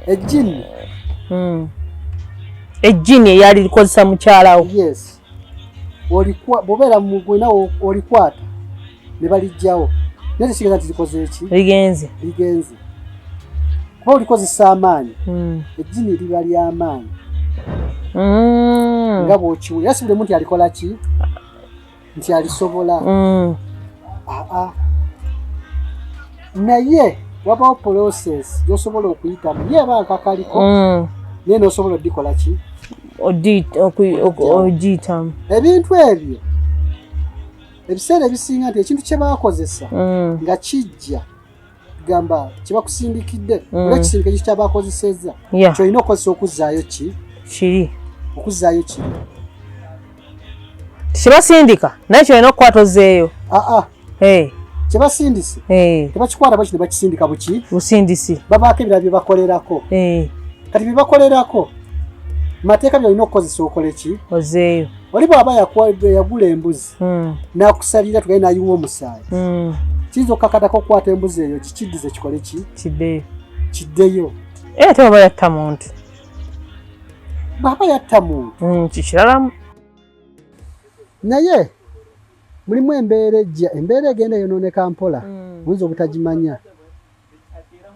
Ejjini. Ejjini eyali likozesa mukyalawo. Yes, bw'obeera mugwena olikwata ne balijjawo, naye tekitegeeza nti likoze eki? Ligenze. Ligenze, kuba olikozesa amaanyi. Ejjini liba ly'amaanyi nga bw'okiwulira, era si buli muntu alikola ki nti alisobola. Aa, naye wabawo process gy'osobola okuyitamu, ye eba nkakaliko, naye n'osobola odikola ki? Ogiyitamu. Ebintu ebyo ebiseera ebisinga nti ekintu kye baakozesa nga kijja gamba kyebakusindikidde, olwa ekisindika ekyo kyabakozesezza, kyolina okukozesa okuzzaayo ki? Kiri. Okuzzaayo kiri. Kibasindika naye kyolina okukwata ozzeeyo. Aa. Hey. Kyebasindise, Hey. tebakikwata bweki ne bakisindika buki. Busindisi. Babaako ebirala bye bakolerako. Hey. Kati bye bakolerako mateeka byolina okukozesa okole ki? Ozeeyo. Oli bw'aba yagula embuzi n'akusalira, tugende n'ayiwa omusaayi, kiyinza okukakatako okukwata embuzi eyo kikiddize kikole ki? Kiddeyo. Kiddeyo. Era ate baba yatta muntu. Bw'aba yatta muntu, kikiralamu. Naye mulimu embeera ejja, embeera egenda eyonooneka mpola. Oyinza obutagimanya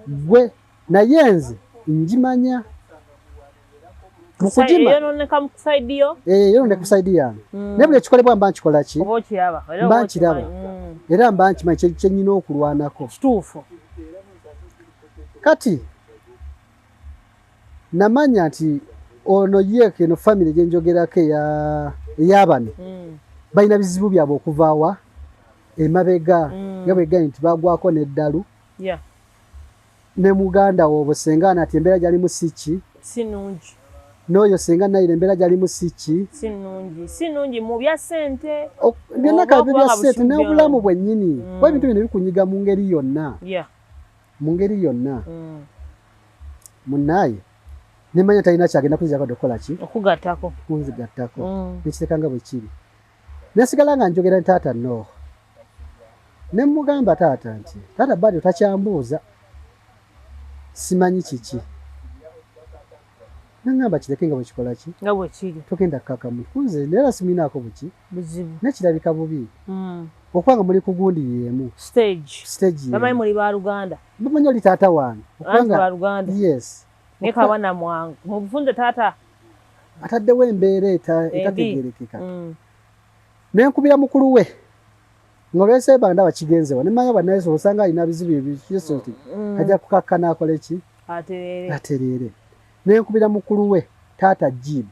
gwe, naye nze ngimanya. Mukugima Eyononeka mu side yo. Eh, yonooneka ku side yange, naye buli ekikolebwa mba nkikola ki? Oba okiraba era. Mba oba nkiraba. okimanyi. Era mba nkimanyi kye nnina okulwanako. Kituufu. Kati namanya nti ono ye eno family gye njogerako ey'abano balina bizibu byabwe okuvaawa emabega, nga bwegaye nti bagwako n'eddalu ne muganda woobwe senga nati embeera gyalimu si ki? Si nnungi. N'oyo senga nayira embeera gyalimu si ki? Si nnungi, si nnungi mu bya ssente. Byonna Oba kabi bya kubanga ssente busungu n'obulamu bwennyini, kuba ebintu bino bikunyiga mu ngeri yonna, mu ngeri yonna. Munnaaye nemanya talina kyagenda kunzijako okukola ki? Okugattako. Kunzigattako. Nekireka nga bwe kiri, nesigala nga njogera ne taata Nooho, ne mugamba taata nti taata Badi takyambuuza, simanyi kiki, naŋŋamba kireke nga bwekikola ki? Nga bwe kiri. Togenda kukaka muntu kunze, naye era simwinaako buki? Buzibu. Nekirabika bubi okuba nga muli ku gundi y'emu, stage. Stage bamanyi y'emu. Muli baluganda. Bamanyi oli taata wange. Anti okubanga baluganda. Yes. Naye kawana mwangu mubufunze taata. Ataddewo embeera Embi. etategeerekeka. Nenkubira mukulu we nga olweseba ndaba kigenzewa, nemanya banaye osanga alina bizibu ebyeso nti ajja kukakkana akole ki? Atereere. Atereere. Nenkubira mukulu we taata Jibu,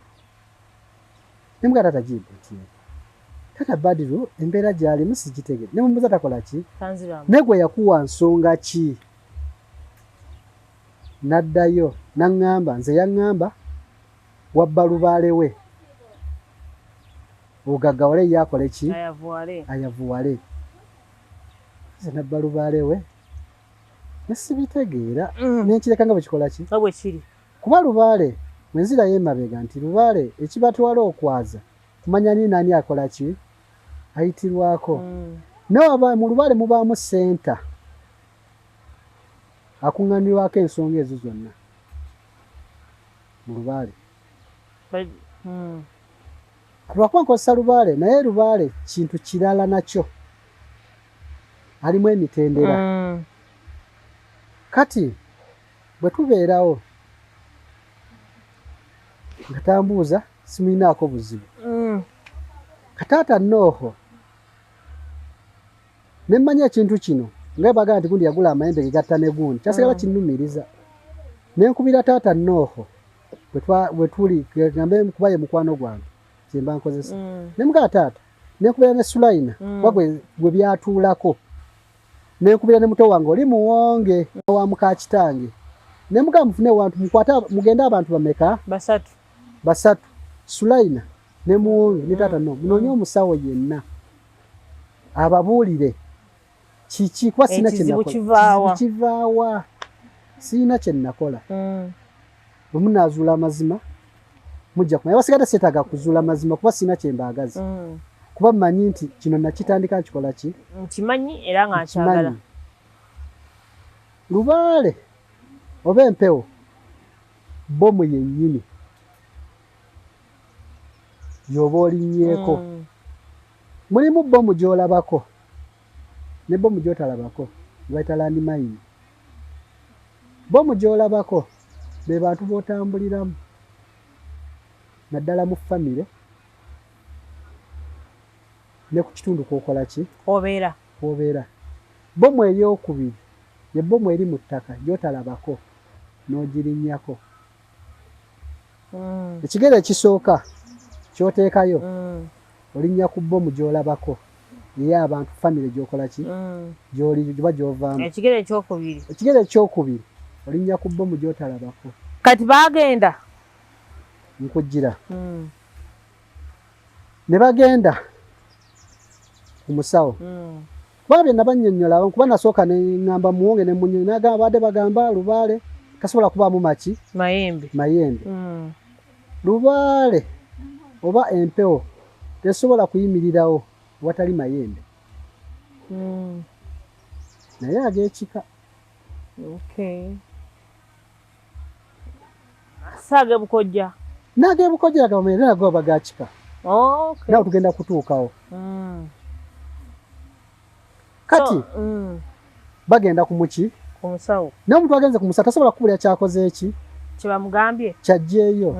nemuga taata Jibu nti taata Badiru embeera gyalimu sigitegere, nemumubuza takola ki? Tanziramu. Naye gwe yakuwa nsonga ki? N'addayo n'aŋŋamba nze yaŋŋamba wabba lubaale we ogaggawale, ye akole ki? Ayavuwale. Ayavuwale. Nze nabba lubaale we nesibitegeera, nenkireka nga bwe kikola ki? Nga bwe kiri. Kuba lubaale bwe nzirayo emabega nti lubaale ekibatwala okwaza kumanya ni nani akola ki ayitirwako. Naye waba mu lubaale mubaamu center akuŋŋaanirwako ensonga ezo zonna mu lubaale. Lwakuba nkozesa lubaale, naye lubaale kintu kirala, nakyo alimu emitendera. Kati bwe tubeerawo nga tambuuza, simulinaako buzibu. Kataata Nooho ne mmanya ekintu kino nga bagamba nti gundi yagula amayembe gegatta ne gundi, kyasigala kinnumiriza. Ne nkubira taata Nooho bwe tuli gambe, kuba ye mukwano gwange kyemba nkozesa. Ne mugamba taata, nenkubira ne Sulaina, kuba gwe byatuulako, nenkubira ne muto wange oli muwonge wa muka kitange, ne mugamba mufune wantu mukwate mugende abantu bameka? Basatu. Basatu, Sulaina ne muwonge ne taata. No munoonye omusawo yenna ababuulire kiki, kuba sirina kye Ekizibu nakola. kivaawa? Kizibu kivaawa? Sirina kye nakola. Bwe munaazuula amazima mujja kumanya. Basigadde seetaaga kuzuula mazima kuba sirina kye mbaagaza, kuba mmanyi nti kino nakitandika nkikola ki? Nkimanyi era nga nkyagala. Nkimanyi. Lubaale oba empewo. Bomu yennyini y'oba olinnyeeko. Mulimu bomu gy'olabako ne bomu gy'otalabako gye bayita landmine. Bomu gy'olabako be bantu b'otambuliramu naddala mu famire ne ku kitundu kw'okola ki? Obeera. Kw'obeera. Bomu eyookubiri ye bomu eri mu ttaka gy'otalabako n'ogirinnyako. Ekigere ekisooka ky'oteekayo olinnya ku bomu gy'olabako ey'abantu famire gy'okola ki? Gy'oli oba gy'ovaamu. Ekigere ekyokubiri. Ekigere ekyokubiri olinnya ku bomu gy'otalabako. Kati baagenda. Nkujjira. Ne bagenda ku musawo. Kuba bye nabannyonnyola kuba nasooka ne ŋŋamba Muwonge ne munnyonnyola n'agamba baadde bagamba lubaale tasobola kubaamu maki? Mayembe. Mayembe. Lubaale oba empewo tesobola kuyimirirawo watali mayembe. Naye ag'ekika. Okay. Si ag'ebukojja. N'ag'ebukojja agamba era nago aba ga kika. Okay. Nawe tugenda kutuukawo. Kati So, bagenda ku muki? Ku musawo. Naye omuntu agenze ku musawo tasobola kukubulira kyakoze eki? Kye bamugambye. Ky'aggyeeyo.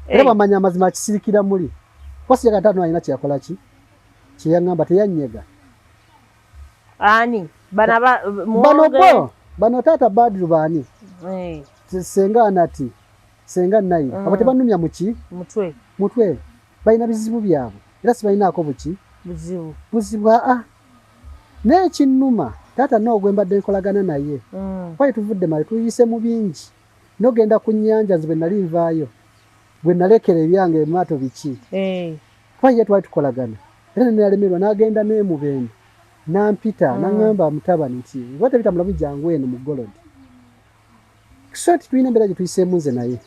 Era bw'amanya amazima akisirikira muli. Kuba sijagala taata alina kye yakola ki? Kye yaŋŋamba teyannyega. Ani? Bano Bano bo, bano taata Badru baani? Senga Anati, Senga Naira. Abo tebanumya mu ki? Mutwe. Mutwe. Balina bizibu byabwe. Era sibalinaako buki? Buzibu. Buzibu aa. Naye ekinnuma taata nno gwe mbadde nkolagana naye. Kuba tuvudde male tuyise mu bingi. N'ogenda ku nnyanja nze bwe nali nvaayo. Gwe nalekera ebyange emaato biki. Kuba ye twali tukolagana. Era ne nalemerwa n'agenda n'emubende. N'ampita n'aŋŋamba mutabani nti oba tebitambula bulungi jangu eno mu Golodi. So nti tulina embeera gye tuyiseemu nze naye.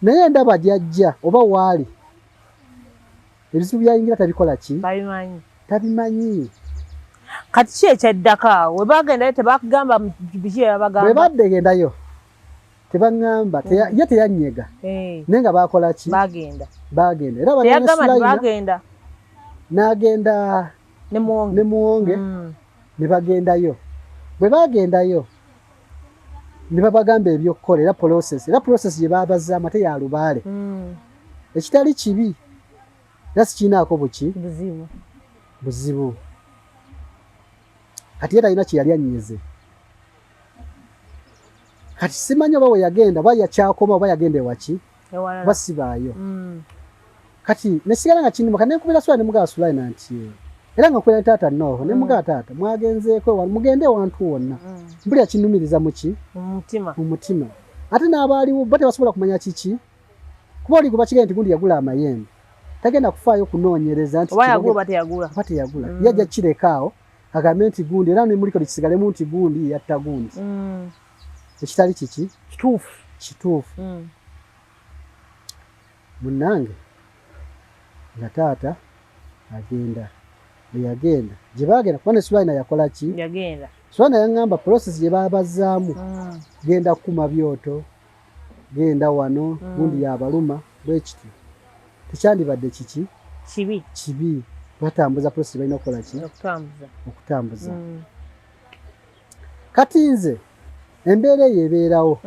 Naye ndaba gy'ajja oba waali ebizibu by'ayingira tabikola ki? Tabimanyi. Tabimanyi. Kati ki ekyaddako awo? We bagendayo tebakugamba biki bye babagamba? Bwe bagendayo tebaŋŋamba ye teyannyega. Naye nga baakola ki? Baagenda. Baagenda. Era teyagamba nti baagenda. N'agenda ne Muwonge. Ne Muwonge ne bagendayo. Bwe baagendayo ne babagamba ebyokukola era process era process gye baabazaamu ate ya lubaale. Ekitali kibi era sikiinaako buki? Buzibu. Buzibu. Kati ye talina kye yali annyeze. Kati simanyi oba we yagenda oba yakyakoma oba yagenda ewaki oba sibaayo. Kati nesigala nga kinnuma kati nenkubira Sulaina ne mugamba Sulaina nti era nga nkubira ne taata Nooho ne mugamba taata mwagenzeeko mugende ewantu wonna. Mpulira kinnumiriza mu ki? Mu mutima. Mu mutima. Ate n'abaaliwo bo tebasobola kumanya kiki. Kuba oli gwe bakigambye nti gundi yagula amayembe. Tagenda kufaayo kunoonyereza nti oba yagula oba teyagula. Oba teyagula. Ye ajja kukireka awo agambe nti gundi era ne muliko kisigalemu nti gundi yatta gundi. Ekitali kiki? Kituufu. Kituufu. Munnange nga taata agenda bwe yagenda gye baagenda kuba ne Sulaina yakola ki? Yagenda. Sulaina yaŋŋamba process gye baabazaamu genda kukuma byoto genda wano gundi yabaluma bwe kityo. Tekyandibadde kiki? Kibi. Kibi. Batambuza process balina okukola ki? Okutambuza. Okutambuza. Kati nze embeera eyo ebeerawo.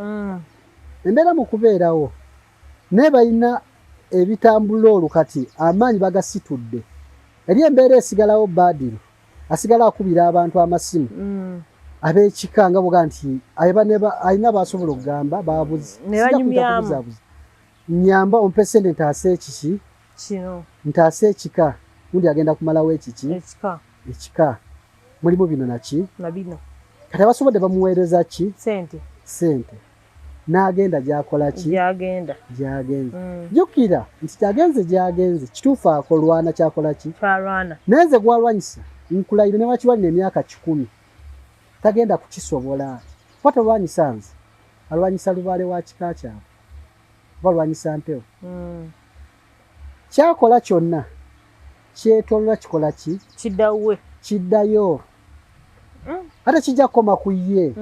Embeera mu kubeerawo naye balina ebitambula olwo kati amaanyi bagasitudde. Eri embeera esigalawo Badru asigala akubira abantu amasimu ab'ekika nga bw'ogamba nti alina b'asobola okugamba babuze. Ne Nnyamba ompe ssente ntaase ekiki? Kino. Ntaase ekika. Gundi agenda kumalawo ekiki? Ekika. Ekika. Mulimu bino naki? Na bino. Kati abasobodde bamuweereza ki? Ssente. Ssente. N'agenda gy'akola ki? Gy'agenda. Gy'agenze. Jjukira nti kyagenze gy'agenze kituufu akolwana kyakola ki? Kyalwana. Naye nze gw'alwanyisa nkulayira ne wakiwalina emyaka 100 tagenda kukisobola. Kuba tolwanyisa nze, alwanyisa lubaale wa kika kyabwe oba alwanyisa mpewo. Kyakola kyonna kyetoolola kikola ki? Kiddawe. Kiddayo. Ate kijja kukoma ku ye.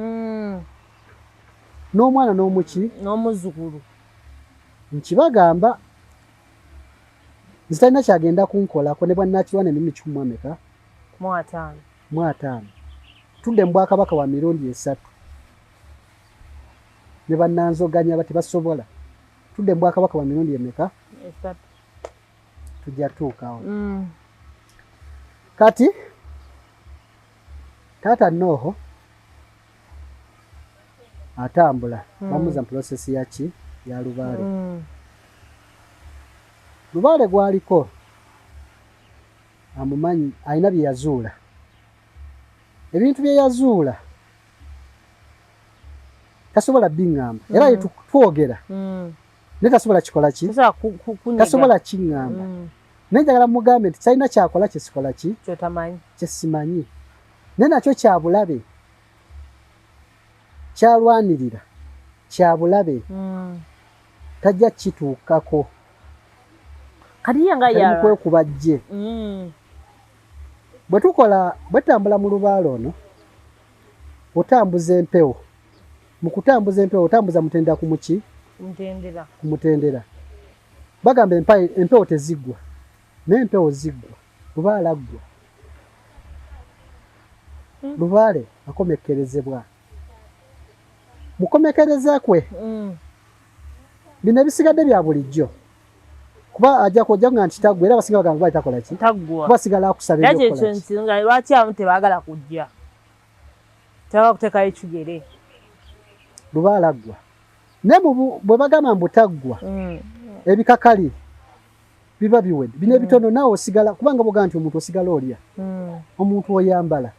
N'omwana n'omuki? N'omuzzukulu. Nkibagamba nze talina kyagenda kunkolako ne bwannakirwana emirundi kikumi mu ameka? Mu ataano. Mu ataano. Tudde mu bwakabaka wa mirundi esatu. Ne bannanzoganya tebasobola. Tudde mu bwakabaka wa mirundi emeka? Esatu. Tujja tuukawo. Kati taata Nooho atambula bamuza mu process yaki ya lubaale. Lubaale gwaliko amumanyi, alina bye yazuula. Ebintu bye yazuula tasobola biŋŋamba era twogera naye tasobola kikola ki, tasobola kiŋŋamba. Naye njagala mugambe nti kyalina kyakola kyesikola ki kyesimanyi, naye nakyo kyabulabe, kyalwanirira kyabulabe, tajja kituukako. Kati ye nga ali kwekuba jje. Bwe tukola, bwe tutambula mu lubaale ono, otambuza empewo. Mu kutambuza empewo otambuza mutendera ku muki? Mutendera. Ku mutendera. Bagamba empewo teziggwa, naye empewo ziggwa. Lubaale aggwa. Lubaale akomekkerezebwa. Mukomekereza kwe bino ebisigadde bya bulijjo, kuba ajja kujja nga nti taggwa, era abasinga bagamba lubaale takola ki? Taggwa. Kuba asigala akusaba ebyokukola ki? Lwaki abamu tebaagala kujja? Tebaagala kuteekayo ekigere. Lubaale aggwa. Naye bwe bagamba mbu taggwa, ebikakali biba biwedde. Bino ebitono naawe osigala, kubanga bw'ogamba nti omuntu osigala olya, omuntu oyambala.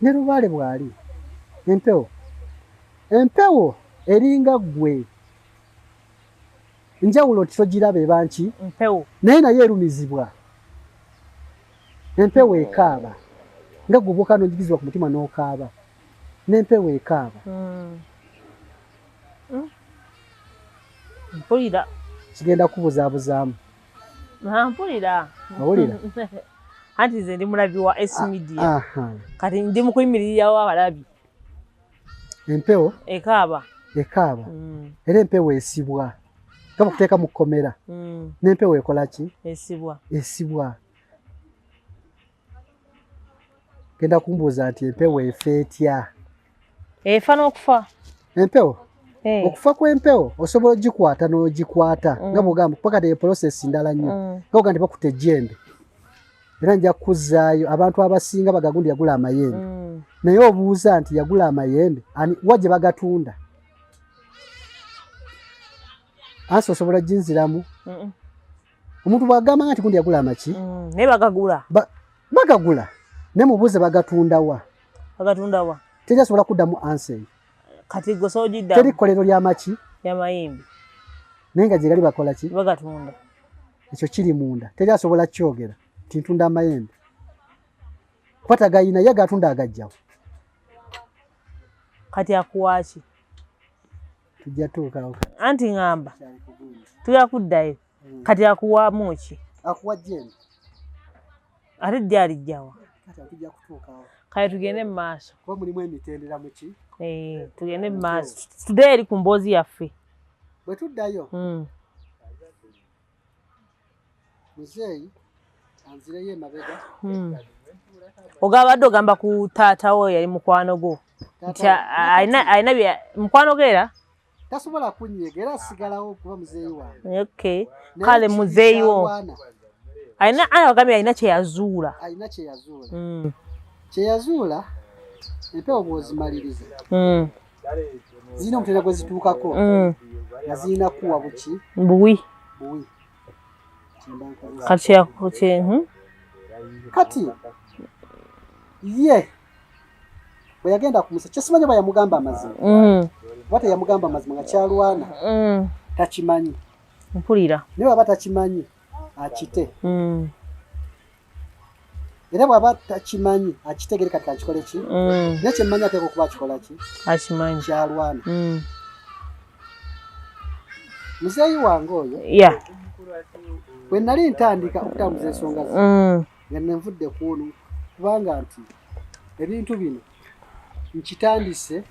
Ne lubaale bw'ali. Empewo. Empewo eringa ggwe. Njawulo nti togiraba eba nki? Mpewo. Naye naye erumizibwa. Empewo ekaaba. Nga ggwe bw'okaaba n'onyigizibwa ku mutima n'okaaba. N'empewo ekaaba. Mpulira. Kigenda kubuzaabuzaamu. Mpulira. Owulira? Anti nze ndi mulabi wa S Media. Kati ndi mu kuyimirirawo abalabi. Empewo ekaaba. Ekaaba. Era empewo esibwa. Nga bakuteeka mu kkomera. N'empewo ekola ki? Esibwa. Esibwa. Genda kumbuuza nti empewo efa etya? Efa n'okufa. Empewo? Okufa kw'empewo osobola ogikwata n'ogikwata nga bw'ogamba, kuba kati process ndala nnyo. Nga bw'ogamba nti bakutte ejjembe. Era nja kuzzaayo abantu abasinga bagagundi yagula amayembe. Naye obuuza nti yagula amayembe, ani wa gye bagatunda? Ansi osobola ginziramu? Omuntu bw'agamba nti gundi yagula amaki? Naye bagagula. Bagagula. Naye mubuuze bagatunda wa? Bagatunda wa? Teri asobola kuddamu ansi eyo. Kati gwe osobola ogiddamu? Teri kkolero ly'amaki? Y'amayembe. Naye nga gye gali bakola ki? Bagatunda. Ekyo kiri munda. Teri asobola kyogera nti ntunda amayembe. Kuba tagayina, ye agatunda agajjawo. Kati akuwa ki? Tujja tuukawo. Anti ŋŋamba tujja kuddayo. Kati akuwaamu ki? Akuwa jjembe. Ate ddyo alijjawa? Kati tujja kutuukawo. Kale tugende mu maaso. Kuba mulimu emitendera mu ki? Tugende mu maaso. Tuddeyo eri ku mboozi yaffe. Bwe tuddayo. Muzeeyi anzireyo emabega. Ogabadde ogamba ku taata wo yali mukwano gwo. Nti alina bye mukwano gwo era? Tasobola kunnyega era asigalawo kuba muzeeyi wange. Okay. Kale muzeeyi wo. Alina agambye alina kye yazuula. Alina kye yazuula. Kye yazuula empewo bw'ozimaliriza. Zirina omutendera gwe zituukako. Nga zirina kuwa buki? Buwi. Buwi. Kati kati ye bwe yagenda ku musa kyesimanyi oba yamugamba amazima. Oba teyamugamba amazima nga kyalwana takimanyi. Mpulira. Naye bw'aba takimanyi akite. Era bw'aba takimanyi akitegere kati akikole ki? Naye kyemmanyi ateekwa okuba akikola ki? Akimanyi. Kyalwana. Muzeeyi wange oyo. Bwe nali ntandika okutambuza ensonga ze nga nenvudde ku ono, kubanga nti ebintu bino nkitandise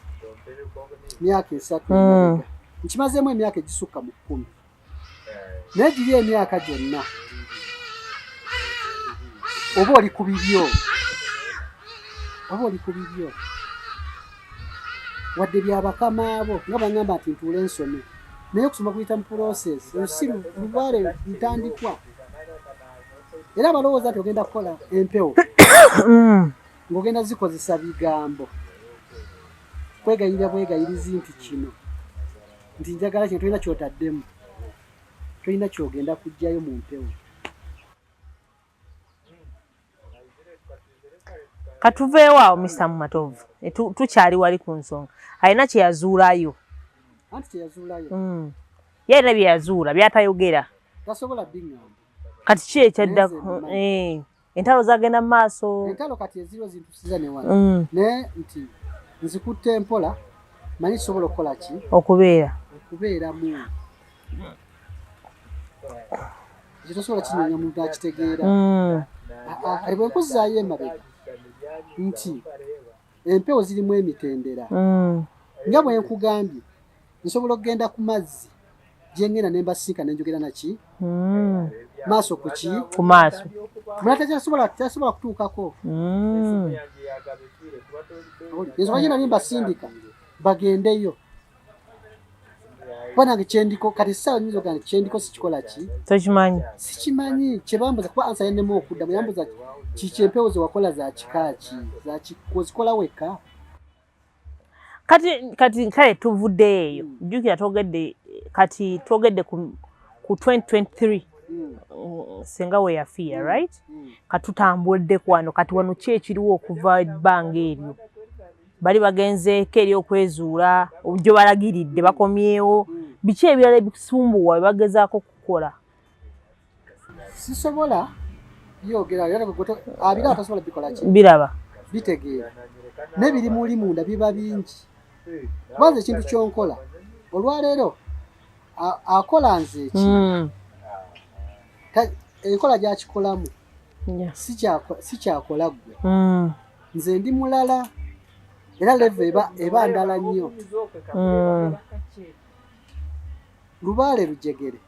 Myaka 3 emabega. Nkimazeemu emyaka egisukka mu 10. Naye giri emyaka gyonna oba oli ku bibyo, oba oli ku bibyo, wadde byabakamaabo nga bangamba nti ntuule nsome, naye okusoma kuyita mu process. Ensi lubaale ntandikwa, era abalowooza nti ogenda kukola empewo ng'ogenda zikozesa bigambo kwegayirira bwegayirizi nti kino nti njagala kino, tolina kyotaddemu, tolina kyogenda kuggyayo mu mpewo. Katuveewo awo Mr. Matovu, tukyali wali ku nsonga. Alina kye yazuulayo. Anti kye yazuulayo. Ye alina bye yazuula by'atayogera. Tasobola biŋŋamba. Kati ki ekyaddako? Entalo zagenda mu maaso. Entalo kati eziriwo zintusiza ne wano. Naye nti nzikutte mpola, manyi kisobola okukola ki? Okubeera. Okubeeramu. Ekyo tosobola kinyonya omuntu akitegeera. Kati bwe nkuzzaayo emabega nti empewo zirimu emitendera. Nga bwe nkugambye, nsobola okugenda ku mazzi gye ngenda ne mbasiika ne njogera naki? Maaso ku ki? Ku maaso. Mulala tekyasobola kutuukako. Ensonga gye nali mbasindika bagendeyo. Kuba nange kyendiko kati essaawa nnyinza okugamba nti kyendiko sikikola ki? Tokimanyi. Sikimanyi kye bambuza kuba ansa yannema okuddamu yambuza kiki empewo ze wakola za kika ki? Za ki ozikola wekka? Kati kale tuvudde eyo. Jjukira twogedde kati twogedde ku 2023 senga we yafiira, right? Katutambudde wano kati wano ki ekiriwo okuva ebbanga eryo? Bali bagenzeeko eri okwezuula gye balagiridde bakomyewo. Biki ebirala ebisumbuwa bye bagezaako kukola? Sisobola byogera, abiraba tasobola bikola ki? Biraba. Bitegeera. Naye biri muli munda biba bingi. Kubanza ekintu ky'onkola olwaleero akola nze eki. Enkola gy'akikolamu sikyakola ggwe. Nze ndi mulala era level eba ndala nnyo. Lubaale lujegere.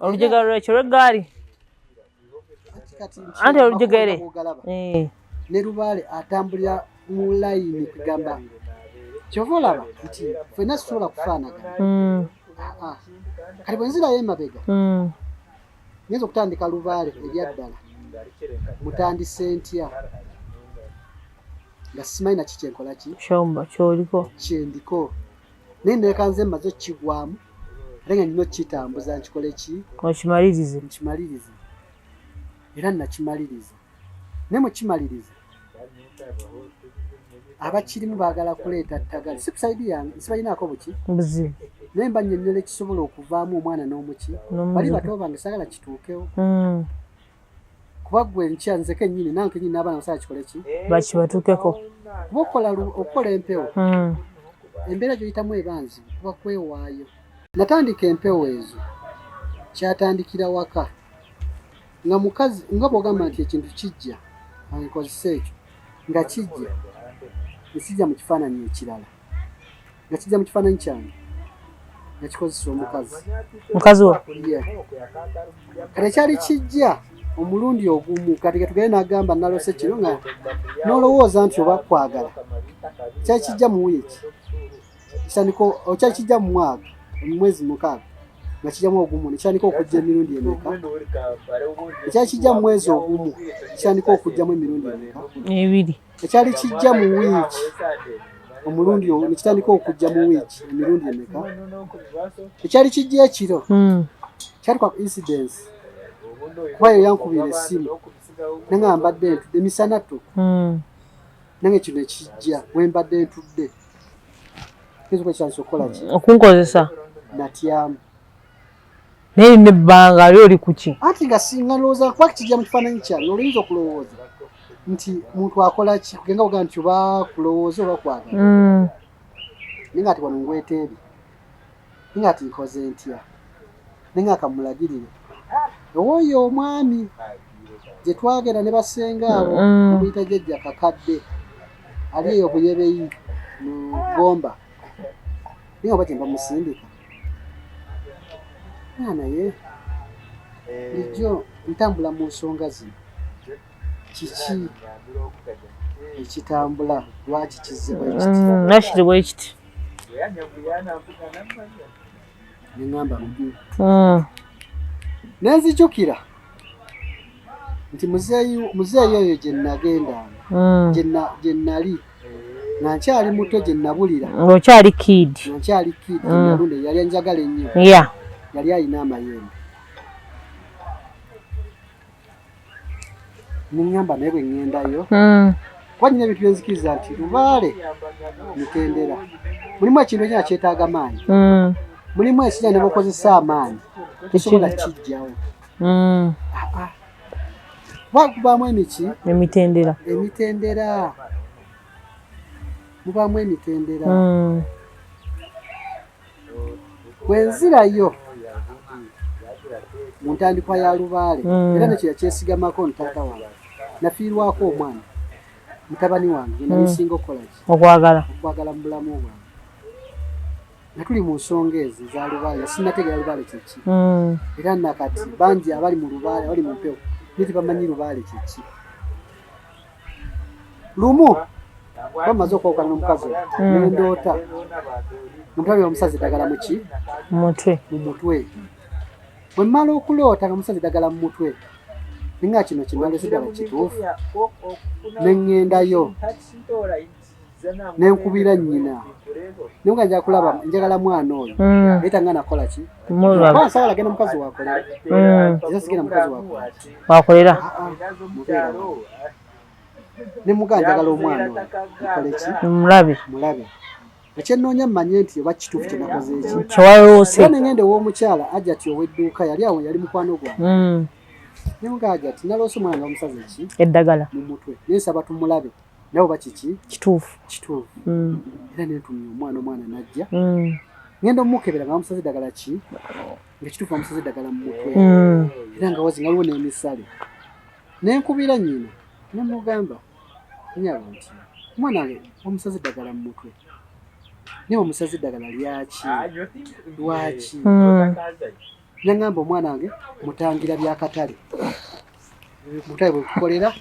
Olujegere lwekyo lw'eggaali. Anti olujegere. Ne lubaale atambulira mu layini kugamba kyova olaba nti ffenna tusobola kufaanagana. Kati bwe nzirayo emabega ngenza okutandika lubaale ebyaddala mutandise ntya nga simanyi naki kyenkola ki kyoliko kyendiko naye nekanze mmaze okukigwamu ate nga nina okukitambuza nkikole ki okimalirize nkimalirize era nakimaliriza naye mukimaliriza abakirimu baagala kuleeta ttagali si kusaidi yange sibalinaako buki buzibu naye mba nnyonnyola ekisobola okuvaamu omwana n'omuki bali bato bange saagala kituukewo kuba ggwe nkya nze kennyini nange kennyini n'abaana basaala kikole ki bakibatuukeko kuba okukola empewo embeera gy'oyitamu eba nzibu kuba kwewaayo. Natandika empewo ezo kyatandikira waka nga mukazi nga bw'ogamba nti ekintu kijja nkozesa ekyo nga kijja nekijja mu kifaananyi ekirala nga kijja mu kifaananyi kyange nga kikozesa omukazi. Mukazi wo? Kati ekyali kijja omulundi ogumu kati katugende n'agamba nalose kino nga n'olowooza nti oba kwagala kyali kijja mu wiiki kyali kijja mu mwaka mu mwezi 6 nga kijjamu ogumu nekitandika okujja emirundi emeka ekyali kijja mu mwezi ogumu kitandika okujjamu emirundi emeka ebiri ekyali kijja mu wiiki omulundi nekitandika okujja mu wiiki emirundi emeka ekyali kijja ekiro kyali kwa incidence kuba yo yankubira essimu nange mbadde ntudde emisana ttuku nange kino ekijja we mbadde ntudde ekyansi okukola ki okunkozesa natyamu naye nebbanga ali oli kuki anti nga singa ndowooza kuba kijja mu kifaananyi kyange oluyinza okulowooza nti muntu akola ki kugenga ogaa nti oba kulowooza oba kwagala naye nga ati wano ngweteebi naye nga ati nkoze ntya naye nga akamulagirire owooyo omwami gye twagenda ne basenga abo omuyita jjajja kakadde Ali eyo Buyebeyi mu Gomba, naye oba gyemba musindika nga, naye bulijjo ntambula mu nsonga zino. Kiki ekitambula? Lwaki kizze bwe kiti? Nakiri bwe kiti. Neŋŋamba, Nenzijukira nti muzeeyi oyo gye nagendanga, gye nali nga nkyali muto, gye nabulira, ng'okyali kid, nga nkyali kid, gye nalunda, yali anjagala ennyo, yali alina amayembe. Neŋŋamba, naye bwe ŋŋendayo, kuba nyina ebintu byenzikiriza nti lubaale mitendera, mulimu ekintu ekyina kyetaaga maanyi, mulimu ekijja ne bakozesa amaanyi tosobola kijjawo. Kuba kubaamu emiki emitendera. Emitendera, mubaamu emitendera. Bwenzirayo mu ntandikwa ya lubaale, era nekyo yakyesigamako nti taata wange nafiirwako omwana, mutabani wange gwe nali nsinga okukola ki? Okwagala. Okwagala mu bulamu bwange, nga tuli mu nsonga ezo eza lubaale, nga sinnategeera lubaale kyeki. Era nakati bangi abali mu lubaale, abali mu mpewo, naye tebamanyi lubaale kyeki. Lumu bamaze okwawukana n'omukazi oyo, nendoota omutabani bamusaze eddagala muki? Mutwe. Mu mutwe. Bwe mmala okuloota nga musaze eddagala mu mutwe, ninga kino kinalose ddala kituufu? Ne ŋŋendayo ne nkubira nnyina, nenga nja kulaba, njagala mwana oyo, naye tanga nakola ki? Mulaba. Kuba nsobola genda mukazi wakolera, era sigenda mukazi wakolera. Wakolera. Mubeera wange. Ne mugaa njagala omwana oyo, mukole ki? Mulabe. Mulabe. Ekyenoonya mmanye nti oba kituufu kye nakoze eki. Kyewaloose. Era ne ngenda ew'omukyala Ajati ow'edduuka, yali awo, yali mukwano gwange. Ne mugaa, Ajati, naloose omwana nga bamusaze ki? Eddagala. Mu mutwe, naye nsaba tumulabe naye oba kiki. Kituufu. Kituufu. Era nentumya omwana, omwana najja. Ngenda omukebera nga bamusaze eddagala ki, nga kituufu bamusaze eddagala mu mutwe. Era nga wazi nga waliwo n'emisale. Nenkubira nnyina nemugamba, nyabo, nti omwana wange bamusaze eddagala mu mutwe, naye bamusaze eddagala lyaki? Lwaki? Naŋŋamba, omwana wange mutangira byakatale, mutale bwe tukolera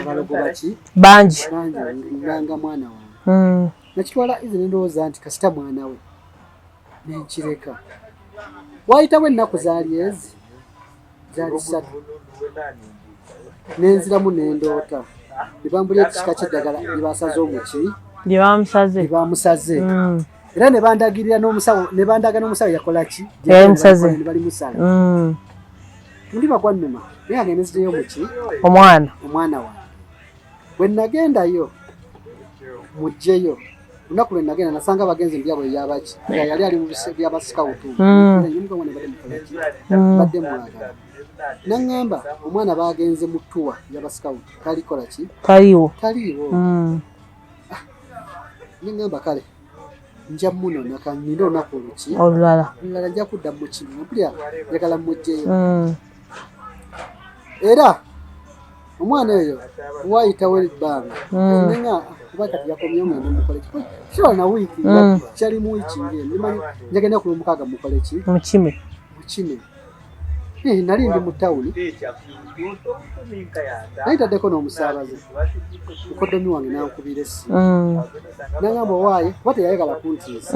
abalogo baki? Bangi. Bangi nganga mwana wange. Nakitwala izi, nendowooza nti kasita mwana we, nenkireka. Wayitawo ennaku zaali ezi zaali 3, nenziramu nendoota ne bambulya ekika ky'eddagala lye basaze omuki. Lye bamusaze. Lye bamusaze. Era ne bandagirira n'omusawo, ne bandaga n'omusawo yakola ki? Yamusaze. Ne balimusala. Mutima gwannuma, naye nga nenziteyo muki? Omwana. Omwana wange. Bwe nagendayo muggyeyo, olunaku lwe nagenda nasanga abagenzi mu byabwe ebyabaki, nga yali ali mu byabasikawutu. Badde mukolaki? Badde mwagala. Naŋŋamba omwana bagenze mu tour y'abasikawutu, talikola ki? Taliiwo. Taliiwo. Neŋŋamba, kale nja munona, kaninde olunaku oluki? Olulala. Olulala nja kudda mukino, mpulira njagala muggyeyo. Era omwana oyo wayitawo ebbanga, nenga kuba kati yakomyewo, ngende mukole ki? Kisobola na wiiki, kyali mu wiiki ngeno, nimanyi njagenda ku lwomukaaga mukole ki? Mukime. Mukime. Nali ndi mu tawuni, nali ntaddeko n'omusaabaze mukoddomi wange, nankubira essimu, nangamba owaaye, kuba teyayagala kuntiisa,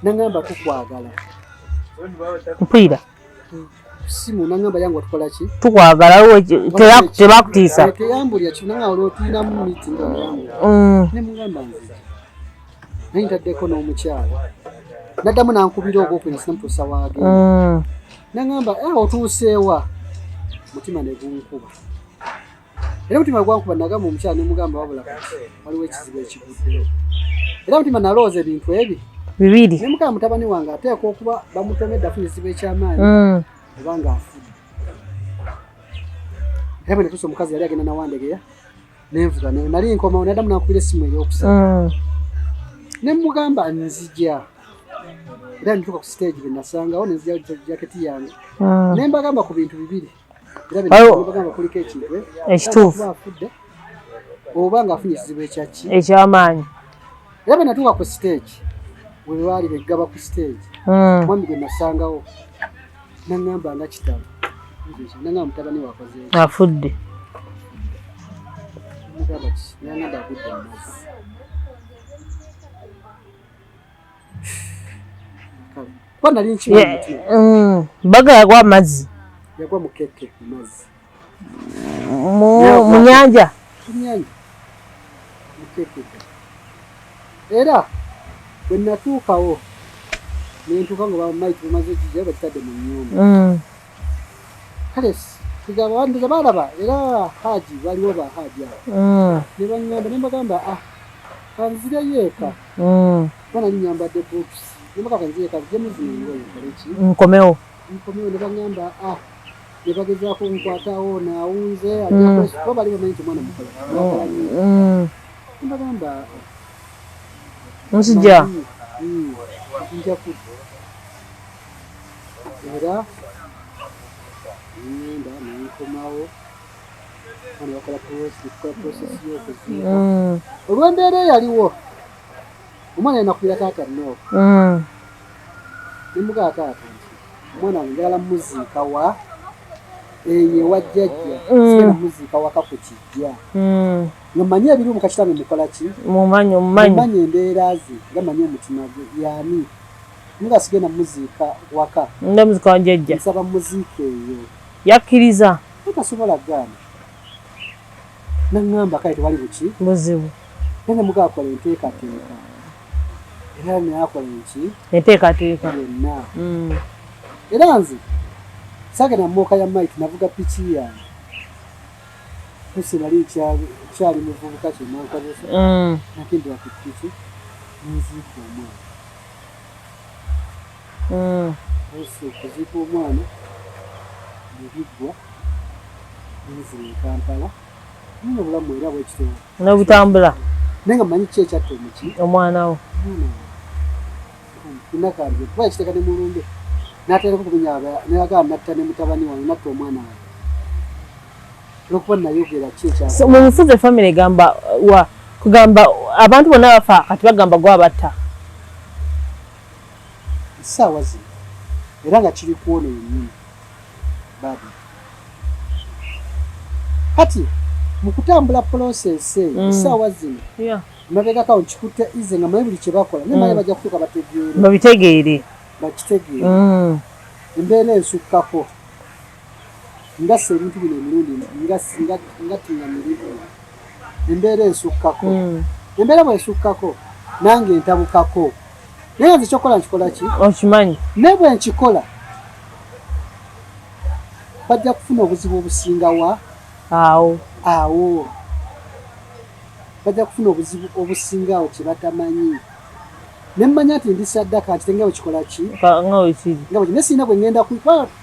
nangamba tukwagala. Mpulira. Simu nangamba yange watukola ki? Tukwagala. Tebakutiisa. Teyambulya ki, nanga olwo tulinamu meeting yange. Ne mugamba nzija, naye ntaddeko n'omukyala. Naddamu nankubira ogwokubiri, sinamutuusa waagenda. Nangamba, otuuseewa? Mutima ne gunkuba, era mutima gwankuba. Nagamba omukyala, nemugamba, wabula kati waliwo ekizibu ekiguddewo, era mutima nalowooza ebintu ebi bibiri. Nemugamba, mutabani wange ateekwa okuba bamutomedde, afuna ekizibu ekyamaanyi, oba nga afudde. Era bwe natuusa, omukazi yali agenda nawandegeya, nenvuga nali nkomawo, naddamu nankubira essimu eyokusatu, ne mugamba nzija. Era nituuka ku stage, bwe nasangawo, nenzija jaketi yange, ne mbagamba ku bintu bibiri, era Waliwo- nebagamba kuliko ekintu Ekituufu. kuba afudde. Oba ng'afunye ekizibu ekyaki Ekyamaanyi. Era bwe natuuka ku stage, we baali beggaba ku stage, mwami gwe nasangawo naŋŋamba nga kitalo, naŋŋamba mutabani wakoze Afudde. Mugamba ki? Naŋŋamba agudde mu mazzi. Kale, kuba nali nkimanyi mutima. Baga yagwa amazzi. Yagwa mu keke mu mazzi. Mu nyanja. Ku nyanja mu keke. Era bwe natuukawo nentuuka nga bamaiti bamaze okijja bakitadde mu nnyumba. Kale kugamba ndoza balaba era haji waliwo ba haji abo ne baŋŋamba, ne mbagamba, ah, kanzireyo eka, kuba nali nyambadde boots, ne mbagamba kanzireyo eka nzijemu zino engoye nkole ki? Nkomewo. Nkomewo. Ne baŋŋamba, ah, ne bagezaako nkwatawo naawunze ajja kuba bali bamanyi nti omwana mukola mwagala nnyo. Ne mbagamba Nzija. Manyi, nja kudda. Era ngenda nenkomawo, bano bakola tukola process y'okuziika. Olw'embeera eyaliwo, omwana yanakubira taata Nooku, nemugamba taata nti omwana wange njagala muziika wa eyo ewa jjajja, sigenda muziika waka ku kijja, nga mmanyi ebiriwo muka kitange mukola ki. Mumanyi, omumanyi. Mumanyi embeera ze, nga manyi omutima gwe yaani, nga sigenda muziika waka. Ndamuzika wa jjajja. Nsaba muziika eyo. Yakkiriza. Tasobola gaana, naŋŋamba kale tewali buki. Buzibu. Naye nemugaa kola enteekateeka, era nakola enki? Enteekateeka. Yonna. Era nze saagenda mumooka ya maiti, navuga piki yange kusi, nali nkyali muvubuka, kyonna nkozesa. Nakendera ku piki nenziika omwana. Osi okuziika omwana nebiggwa, nenzira e Kampala, naye obulamu era bwekityo. N'obutambula. Naye nga mmanyi ki ekyatta omuki? Omwana wo. Nakambye kuba yakiteeka ne mulumbe n'ateerako kumenya, nayagala natta ne mutabani wange, natta omwana wange olwokuba nayogera ki ekya. So, mu bufuzi family egamba wa kugamba abantu bonna bafa, kati bagamba gwabatta. Essaawa zino era nga kiri ku ono yennyini babi. Kati mu kutambula process eyo, essaawa zino mabegakawo nkikutte ize nga manyi buli kye bakola, naye manyi bajja kutuuka bategeere. Babitegeere. Bakitegeere. Embeera ensukkako ngassa ebintu bino emirundi nga tinamirivu, embeera ensukkako. Embeera bwensukkako nange ntabukako, naye nze kyokola nkikola ki? Okimanyi. Naye bwe nkikola bajja kufuna obuzibu obusinga wa. Awo. Awo bajja kufuna obuzibu obusinga awo kye batamanyi. Nemmanya nti ndi saddaka nti nga bwekikola ki? Nga wekiri. Nga bwe naye sirina bwe ngenda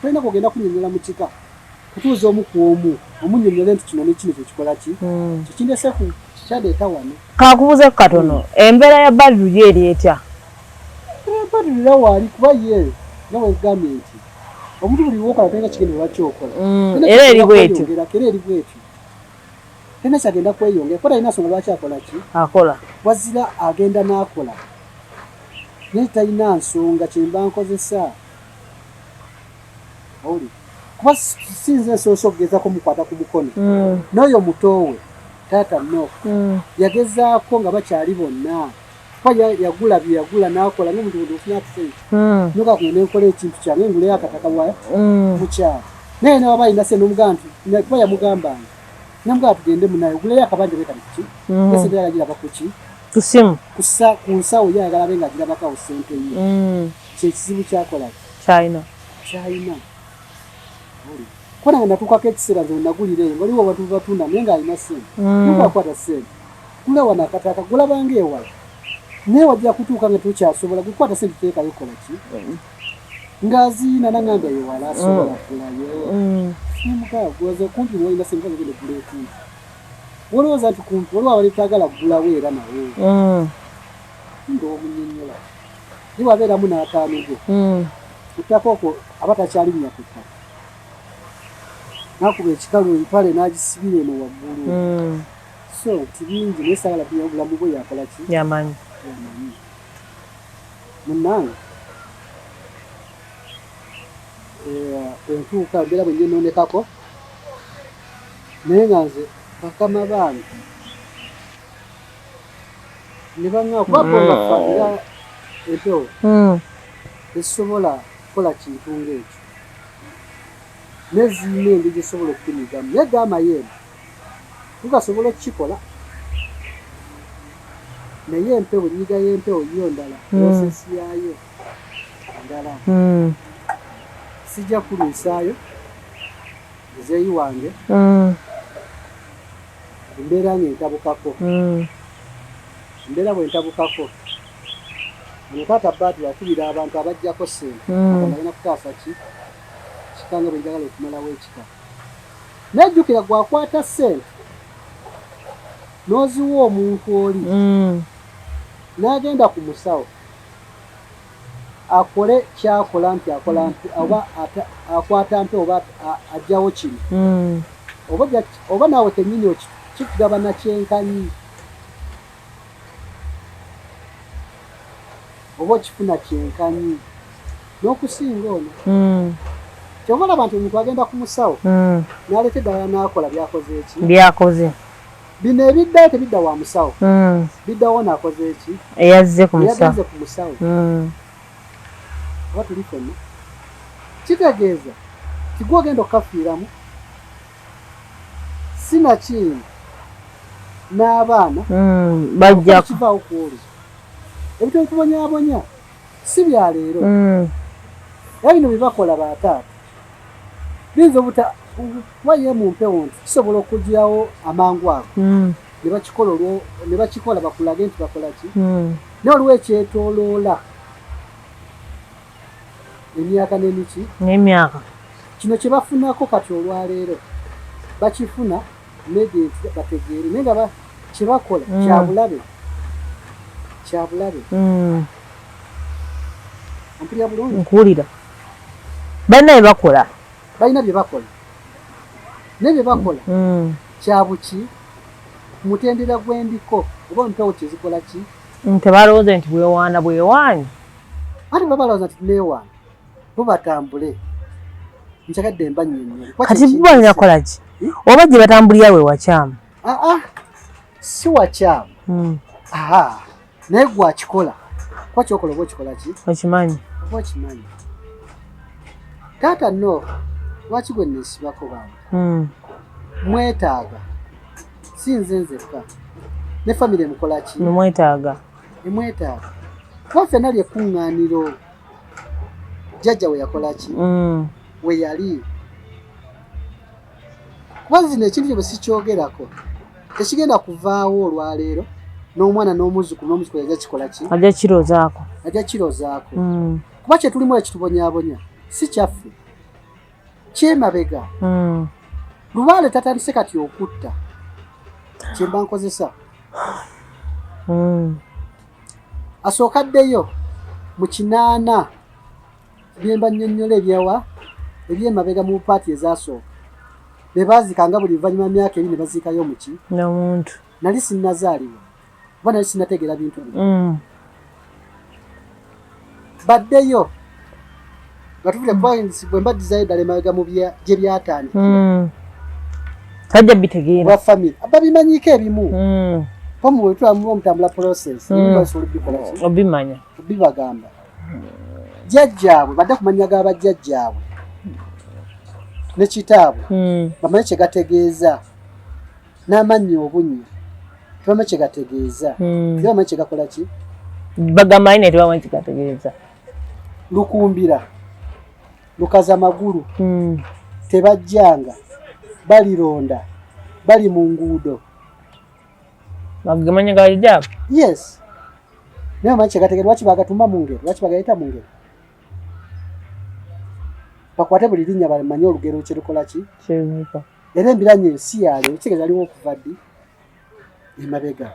tolina kwogenda kunnyonnyola mu kika, kutuuza omu ku omu omunnyonnyole nti kino ne kino kyekikola ki, kyekindese ku kyandeeta wano. Kakubuze katono, embeera ya Badru yo eri etya? Badru era waali, kuba ye nga bwegambye nti omuntu buli wokola tolina kigenda lwaki okola. Era eri bwetyo. Era eri bwetyo, talina kyagenda kweyongera kuba talina nsonga lwaki akola ki. Akola. Wazira agenda n'akola naye talina nsonga kyemba nkozesa owuli, kuba sinze nsoose okugezako mukwata ku mukono. N'oyo mutoowe taata no yagezaako nga bakyali bonna, kuba yagula bye yagula n'akola ngaomuntu muntu ofuna akisente noka kugenda nenkola ekintu kyange nguleyo akataka wa mukyalo, naye newaba alina sente nomugamba nti kuba yamugambanga namugamba tugende munaye oguleyo akabanja bekali kuki, esente yagiraba kuki? Kusimu. Kusa ku nsawo, ye ayagala abe nga agirabakawo sente ye. Kyekizibu kyakola ki? Kyalina. Kyalina kuba nange natuukako ekiseera nze wenagulira eyo waliwo abantu batunda naye ng'alina sente, nokwakwata sente gula wano akataka gulabanga ewala, naye wajja kutuuka nga tokyasobola gukwata sente teekayo kola ki, ng'aziina nangamba ewala asobola kugulayo nemugaa gwoza kumpi wolina sente ogenda okugula ekumpi, wolowooza nti kumpi waliwo abalitagala kugulawo era nawo nga omunyonyola ye wabeeramu n'ataano go ku ttaka okwo aba takyalinnya ku ttaka, nakuba ekikalu empale n'agisibira eno waggulu. So nti bingi naye saagala kumanya obulamu bwe yakola ki? Yamanyi. Yamanyi. Munnange eh, bwe ntuuka mbeera bwe nyonoonekako naye nga nze bakama bange ne baŋŋamba kuba bo nga fa era empewo tezisobola kukola kintu ng'ekyo naye zirina engeri gyezisobola okukunyigamu naye ga amayembe tugasobola okukikola naye empewo ennyiga y'empewo yo ndala, process yaayo ndala. Sijja kulwisaayo muzeeyi wange embeera ng'entabukako. Embeera bw'entabukako ono taata Badru akubira abantu abaggyako ssente agamba agenda kutaasa ki kika nga bwe njagala okumalawo ekika. Naye jjukira gwe akwata ssente n'oziwa omuntu oli n'agenda ku musawo akole ky'akola nti akola nti oba akwata mpe oba aggyawo kino oba naawe kennyini kikugabana kyenkanyi oba okifuna kyenkanyi n'okusinga ono. Kyova olaba nti omuntu agenda ku musawo n'aleeta eddagala n'akola by'akoze ki? By'akoze. Bino ebiddayo tebidda wa musawo. Biddawo ono akoze ki? Eyazze ku musawo. Eyagenze ku musawo. Oba tuli ffenna? Kitegeeza nti gwe ogenda okukafiiramu sinakindi n'abaana bajja kivaawo ku olwo. Ebintu ebitubonyaabonya si bya leero. Era bino bye bakola ba taata biyinza obuta kuba ye mu mpewo nti kisobola okugyawo amangu ago ne bakikola olwo ne bakikola bakulage nti bakola ki naye waliwo ekyetooloola emyaka n'emiki n'emyaka kino kye bafunako kati olwaleero bakifuna maybe nti bategeere naye nga kye bakola kyabulabe kyabulabe. Ompulira bulungi? Nkuwulira. Balina bye bakola. Balina bye bakola naye bye bakola kyabuki ku mutendera gw'endiko oba mpewo kyezikola ki? Tebalowooza nti bwewaana bwewaanyi. Anti baba balowooza nti neewaana bo batambule njagadde mba nnyonnyole. Kati bo balina kukola ki? Oba gye batambulira we wakyamu? Aa si wakyamu. Aha naye gwe akikola kuba kyokola oba okikola ki? Okimanyi. Oba okimanyi. Taata no lwaki gwe neesibako bambi? Mwetaaga si nze nzekka ne famire emukola ki? Emwetaaga. Emwetaaga kuba ffenna lye kkuŋŋaaniro jjajja we yakola ki? We yali. Kuba zino ekintu kyo bwe sikyogerako tekigenda kuvaawo olwaleero n'omwana n'omuzzukulu n'omuzzukulu ajja kikola ki? Ajja kirozaako. Ajja kirozaako. Kuba kye tulimu ekitubonyaabonya si kyaffe kyemabega. Lubaale tatandise kati okutta kye mba nkozesa. Asooka addeyo mu kinaana bye mba nnyonnyola ebyawa ebyemabega mu paati ezasooka be baaziikanga buli luvannyuma myaka ebiri ne baziikayo omuki n'omuntu. Nali sinnazaalibwa oba nali sinnategeera bintu bino. Baddeyo nga tuvudde kuba bwe mbaddizayo ddala emabega mu gye byatandikira. Tajja bitegeera. Bwa famire babimanyiiko ebimu. Pomu bwe tulamu omutambula process ebimu basobola obikola ki? Obimanya. Bibagamba. Jjajjaabwe badde ku mannya ga bajjajjaabwe ne kitaabwe bamanye kye gategeeza n'amannya obunnya tebamanyi kye gategeeza tebamanyi kye gakola ki? Bagamanyi naye tebamanyi kye gategeeza. Lukumbira lukaza magulu tebajjanga balironda bali mu nguudo. Bagamanya ga bajjajjaabwe? Yes. Naye omanyi kye gategeeza lwaki bagatuma mu ngero lwaki bagayita mu ngero? Bakwate buli linnya bamanye olugero kye lukola ki? Kyeruvuga. Era embiranye ensi yaaleero kitegeeza aliwo okuva ddi? Emabega.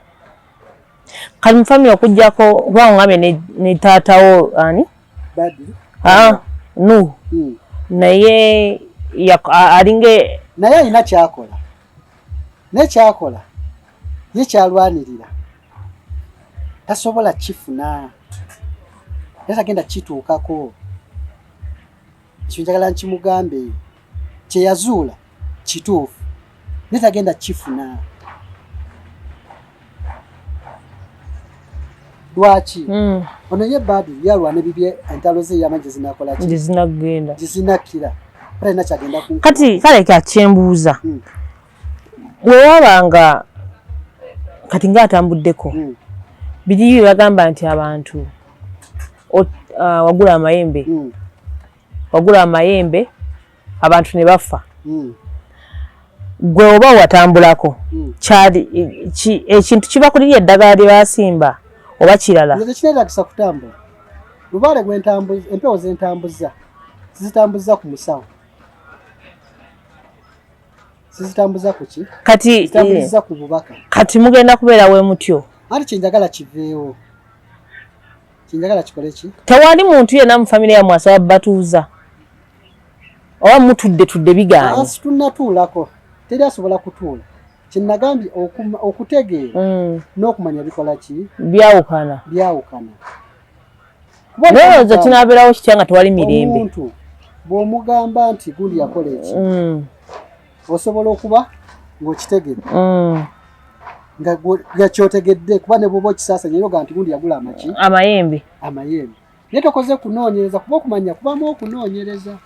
Kati mu famire okuggyako kuba ongambye ne taatawo ani? Badru. Ah, Nuhu. Naye alinga naye alina ky'akola. Naye ky'akola Ye kyalwanirira tasobola kifuna, era tagenda kituukako. Ekyo njagala nkimugambe, kye yazuula kituufu naye tagenda kifuna. Lwaki? Ono ye Badu yalwana ebibye, entalo ze yamanyi gyezinakola ki, gyezinagenda, gyezinakkira, talina kyagenda ku. Kati kale kakyembuuza, bwewaba nga kati ng'atambuddeko, biri bye bagamba nti abantu wagula amayembe, wagula amayembe abantu ne bafa, gwe oba watambulako, kyali ekintu kiba kuliri eddagala lye basimba oba kirala? Nze tekineetagisa kutambula. Lubaale gwentambuza, empewo zentambuza sizitambuza ku musawo, sizitambuza ku ki? Kati zitambuliza ku bubaka. Kati mugenda kubeera we mutyo? Anti kyenjagala kiveewo, kyenjagala kikole ki? Tewali muntu yenna mu famire yammwe asaba batuuza, oba mutudde tudde bigaanye? Ansi tunnatuulako, teri asobola kutuula. Kyenagambye, okutegeera n'okumanya bikola ki? Byawukana. Byawukana. Nolowooza kinaabeerawo kitya nga tewali mirembe? Omuntu bw'omugamba nti gundi yakola eki, osobola okuba ng'okitegedde, nga kyotegedde, kuba ne bwoba okisaasanya era ogamba nti gundi yagula amaki? Amayembe. Amayembe, naye tokoze kunoonyereza, kuba okumanya kubamu okunoonyereza.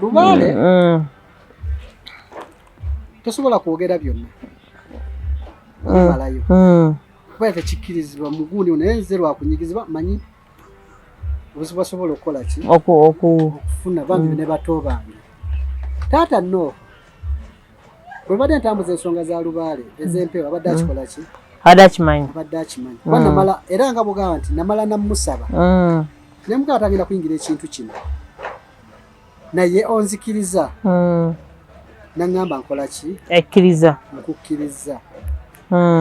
Lubaale tosobola kwogera byonna bimalayo, kuba tekikkirizibwa mugundi. Naye nze lwakunyigizibwa, manyi obuzibu basobola okukola ki? Okufuna bambi ne bato bange. Taata no bwe badde ntambuza ensonga za lubaale ez'empewo, abadde akikola ki? Abadde akimanyi. Abadde akimanyi, kuba namala era nga bugamba nti namala namusaba, ne mugamba tagenda kuyingira ekintu kino, naye onzikiriza? Naŋŋamba nkola ki? Ekkiriza. Nkukkiriza.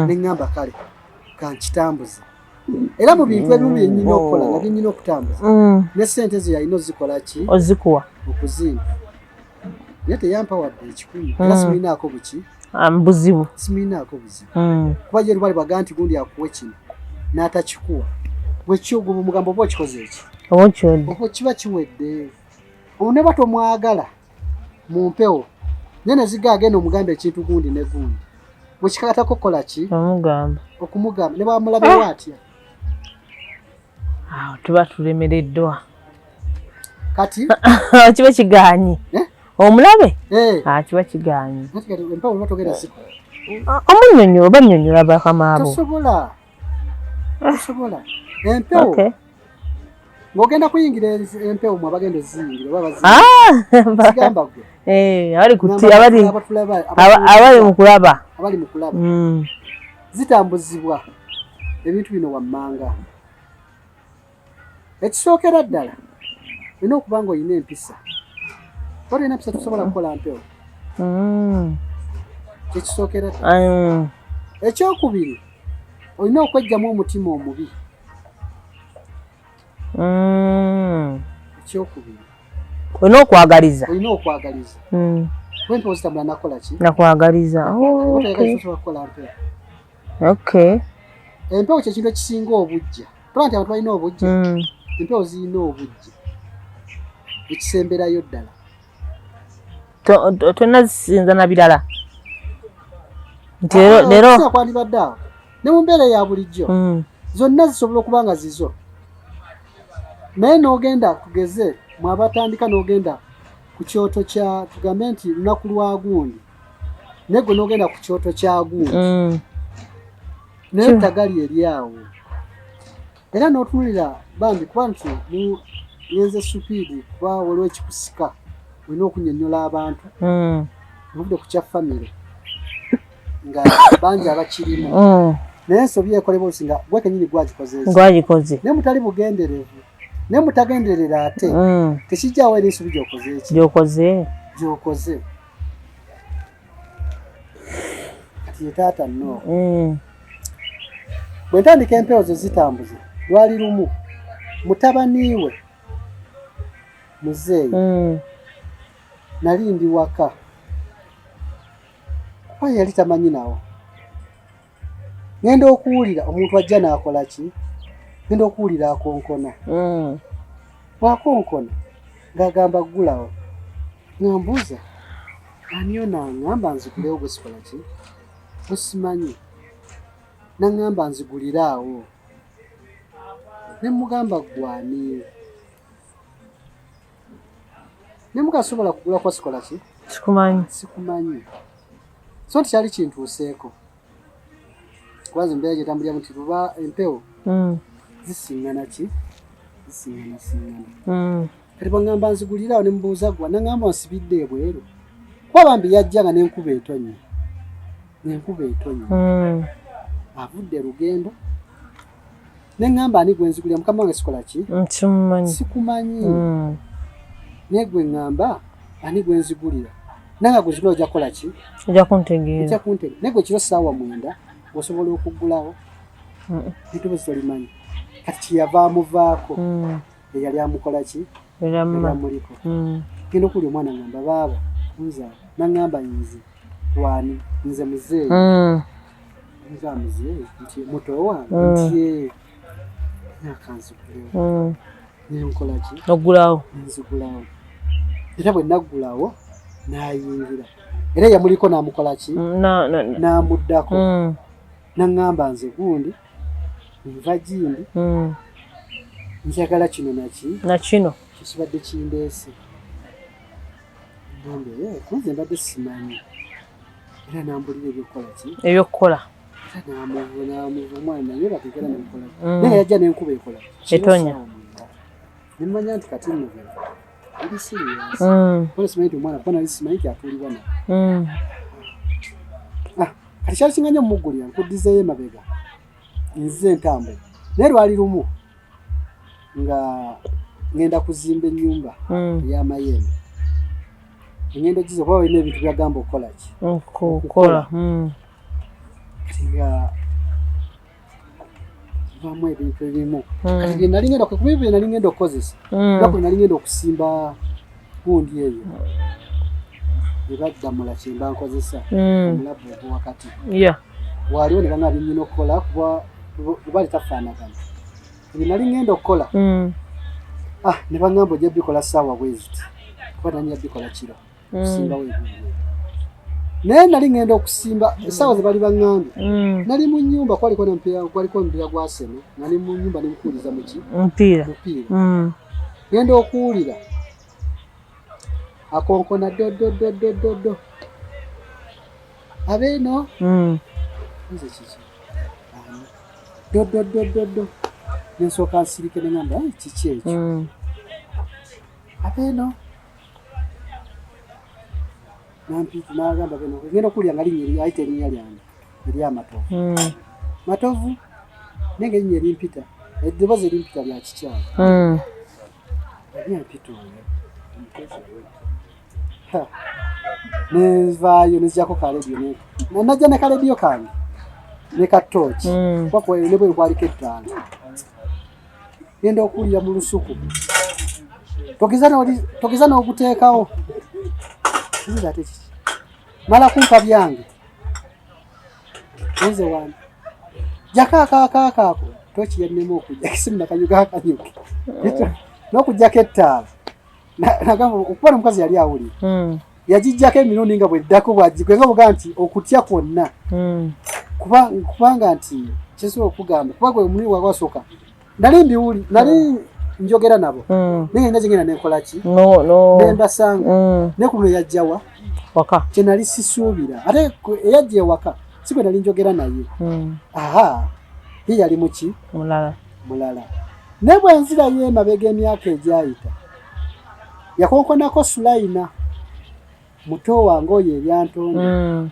Ne ŋŋamba kale kankitambuze, era mu bintu ebimu byennyina okukola nga byennyina okutambuza, ne sente ezo yalina ozikola ki? Ozikuwa. Okuzimba, naye teyampa wadde 100, era simuyinaako buki? Buzibu. Simuyinaako buzibu, kuba ye lubali bwaga nti gundi akuwe kino n'atakikuwa, bwekyoguba omugambo oba okikoze eki? Oba okiwedde. Oba kiba kiwedde. Ono ne batomwagala mu mpewo naye neziga agenda omugamba ekintu gundi ne gundi, bwekikakatako kukola ki? Omugamba. Okumugamba ne bwamulabewo atya. Awo tuba tulemereddwa. Kati kiba kigaanyi. Eh? Omulabe. Eh. Ah, kiba kigaanyi. Anti kati empewo oba togenda zikola. Ah, omunyonyola, banyonyola bakama abo. Tosobola, tosobola empewo. Ng'ogenda kuyingira empewo, mwe abagenda oziyingira oba Ah, zigamba gwe. Eh, abali ku Ngamba abali abatulaba, abali mu kulaba. Abali mu kulaba. Zitambuzibwa ebintu bino wammanga. Ekisookera ddala, olina okuba nga olina empisa. Oba tolina empisa, tosobola kukola mpewo. Kyekisookera ddala. Ekyokubiri, olina okwejjamu omutima omubi. Ekyokubiri, Olina okwagaliza. Olina okwagaliza, kuba empewo zitambula nakola ki? Nakwagaliza. Oh, Oba toyagaliza, okay. tosobola kukola mpewo. Empewo kyekintu ekisinga obujja. Tola nti abantu balina obujja, empewo zirina obujja ekisemberayo ddala. Tonazisinza na birala nti leero leero Okusinga kwandibadde awo ne mu mbeera eya bulijjo, zonna zisobola okuba nga zizo, naye n'ogenda tugeze mwabatandika n'ogenda ku kyoto kya, tugambe nti lunaku lwa gundi, naye gwe n'ogenda ku kyoto kya gundi, naye ettagali eri awo, era n'otunulira bambi, kuba nti ngenze speed, kuba waliwo ekikusika, olina okunyonnyola abantu. Nvudde ku kya famire nga bangi abakirimu, naye ensobi ekolebwa olusi nga gwe kenyini gwagikoze eki? Gwagikoze. Naye mutali bugenderevu, naye mutagenderera ate, tekijjawo era ensobi gyokoze eki? Gyokoze. Gyokoze. Kati ye taata nno, bwe ntandika empewo ze zitambuze, lwali lumu mutabani we muzeeyi, nali ndi waka, kuba yali tamanyi nawo. Ngenda okuwulira omuntu ajja n'akola ki, ngenda okuwulira akonkona. Bw'akonkona ng'agamba ggulawo, nga mbuuza ani ono aŋŋamba nzigulewo gwe sikola ki, gwe simanyi. N'aŋŋamba nzigulire awo, ne mmugamba ggwe ani? Ne mugamba sobola kugula kuba sikola ki, sikumanyi, sikumanyi. So nti kyali kintuuseeko kuba nze embeera gyetambuliramu nti luba empewo zisiŋŋana ki, zisiŋŋanasiŋŋana. Kati bw'aŋŋamba nzigulire awo ne mubuuza ggwe, n'aŋŋamba onsibidde ebweru, kuba bambi yajja nga n'enkuba etonnya, ng'enkuba etonnya, avudde lugendo. Ne ŋŋamba ani gwe nzigulira, mukama wange sikola ki, sikumanyi. Naye gwe ŋŋamba ani gwe nzigulira, nange gwe nzigulira ojja kukola ki, ojja kuntegeera, ojja kuntegeera. Naye gwe kiro 9:00 osobola okuggulawo eddoboozi tolimanyi. Kati kyeyava amuvaako, eyali amukola ki, eyali amuliko. Genda okuwulira omwana ŋŋamba baaba nzaala, n'aŋŋamba nze wani, nze muzeeyi. Nze muzeeyi nti muto wange, nti akanzigulewo. Nenkola ki, oggulawo, nenzigulawo. Era bwe naggulawo n'ayingira, era yamuliko n'amukola ki, n'amuddako, n'aŋŋamba nze gundi nva gindi, njagala kino naki na kino kikibadde kindeese. Ngambe kunze mbadde simanyi, era nambulira ebyokukola ki, ebyokukola, era n'amuva omwana naye bakekera nemukola ki, naye yajja n'enkuba ekola etonya, nemmanya nti kati nno bino biri serious. Kuba simanyi nti omwana, kuba nali simanyi nti atuulibwa naye. Kati kyali kinganya omuggulira, nkuddizeeyo emabega nzize entambula, naye lwali lumu nga ngenda kuzimba ennyumba ey'amayembe, engendo gize kuba balina ebintu byagamba okukola ki, okukola. Kati nga vaamu ebintu ebimu, kati bye nali ngenda kuba bye nali ngenda okukozesa, lunaku lwe nali ngenda okusimba gundi eyo ebaddamula kyemba nkozesa omulabu ogwo wakati waaliwo, ne bangamba byenyina okukola kuba luba litafaanagana ebye nali ngenda okukola. Ne bangamba ojja bikola ssaawa bweziti, kuba nali nja bikola kiro okusimbawo ebintu. Naye nali ngenda okusimba essaawa ze bali baŋŋambye, nali mu nnyumba, kwaliko n'omupiira, kwaliko omupiira gwa Arsenal, nali mu nnyumba ne nkuwuliza muki, mupiira, mupiira. Ngenda okuwulira akonkona dodododododo, abeeno. Nze kiki, ani dododododo? Nensooka nsirike, ne ŋŋamba kiki ekyo, abeeno. Nampita n'agamba beno, ngenda okuwulira nga linnya ayita erinnya lyange eryamatovu. Matovu, naye nga erinnya erimpita, eddoboozi erimpita lya kikyala. Ani ampita oyo? Nenvaayo nenzijako kalediyo, najja ne kalediyo kange ne ka tooki, kuba ne bwe kwaliko ettaala. Ngenda okuwulira mu lusuku, togeza n'oguteekawo, nze ate kiki, mala kumpa byange, nze wani jjako akaakaakaako tooki yannema okujja, kisimu nakanyuga akanyuke n'okujjako ettaala. Nagamba okuba n'omukazi yali awulira, yagijjako emirundi nga bweddako bwagigwe, nga bugaa nti okutya kwonna, kubanga nti kyesobola okugamba, kuba gwe omulundi gwagwasooka nali mbiwuli, nali njogera nabo, naye nga gyengenda nenkola ki, nembasanga, naye ku luno yajjawa waka, kye nali sisuubira. Ate eyajja ewaka si gwe nali njogera naye, aha, ye yali muki, mulala, mulala. Naye bwe nzirayo emabega emyaka egyayita, yakonkonako Sulayina muto wange oyo ebyantonde,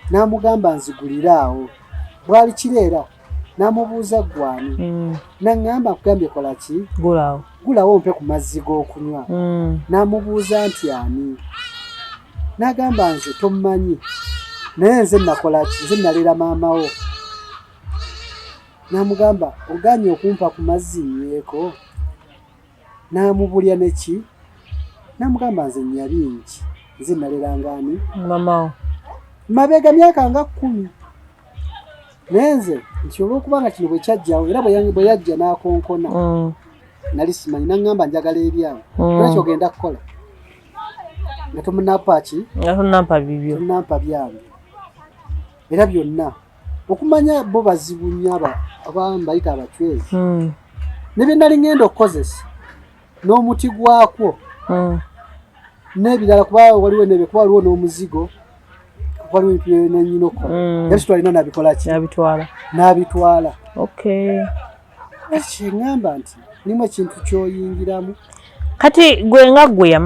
n'amugamba nzigulire awo, bwali kireera, n'amubuuza ggwani, n'aŋŋamba nkugambye kola ki, gulawo, gulawo ompe ku mazzi g'okunywa. N'amubuuza nti ani, n'agamba nze tommanyi, naye nze nakola ki, nze nalera maama wo. N'amugamba oganye okumpa ku mazzi nyweko, n'amubulya neki, n'amugamba nze nnya bingi, nze naleranga ani, mamawo, mabega myaka nga 10. Naye nze nti olwokubanga kino bwe kyajjawo, era bwe yajja n'akonkona, nali simanyi, naŋŋamba njagala ebyange. Era kyogenda kukola nga tomunampa ki? Nga tonampa bibyo. Tonampa byange. Era byonna okumanya bo bazibu nnyo, aba mbayita abacwezi. Ne bye nali ŋŋenda okukozesa n'omuti gwakwo n'ebirala, kuba waliwo nebyo, kuba waliwo n'omuzigo, waliwo ebintu byenanyina okukola. Era kitwalina nabikola ki? Nabitwala. N'abitwala. Kati kyeŋŋamba nti mulimu ekintu ky'oyingiramu. Kati gwe nga gwe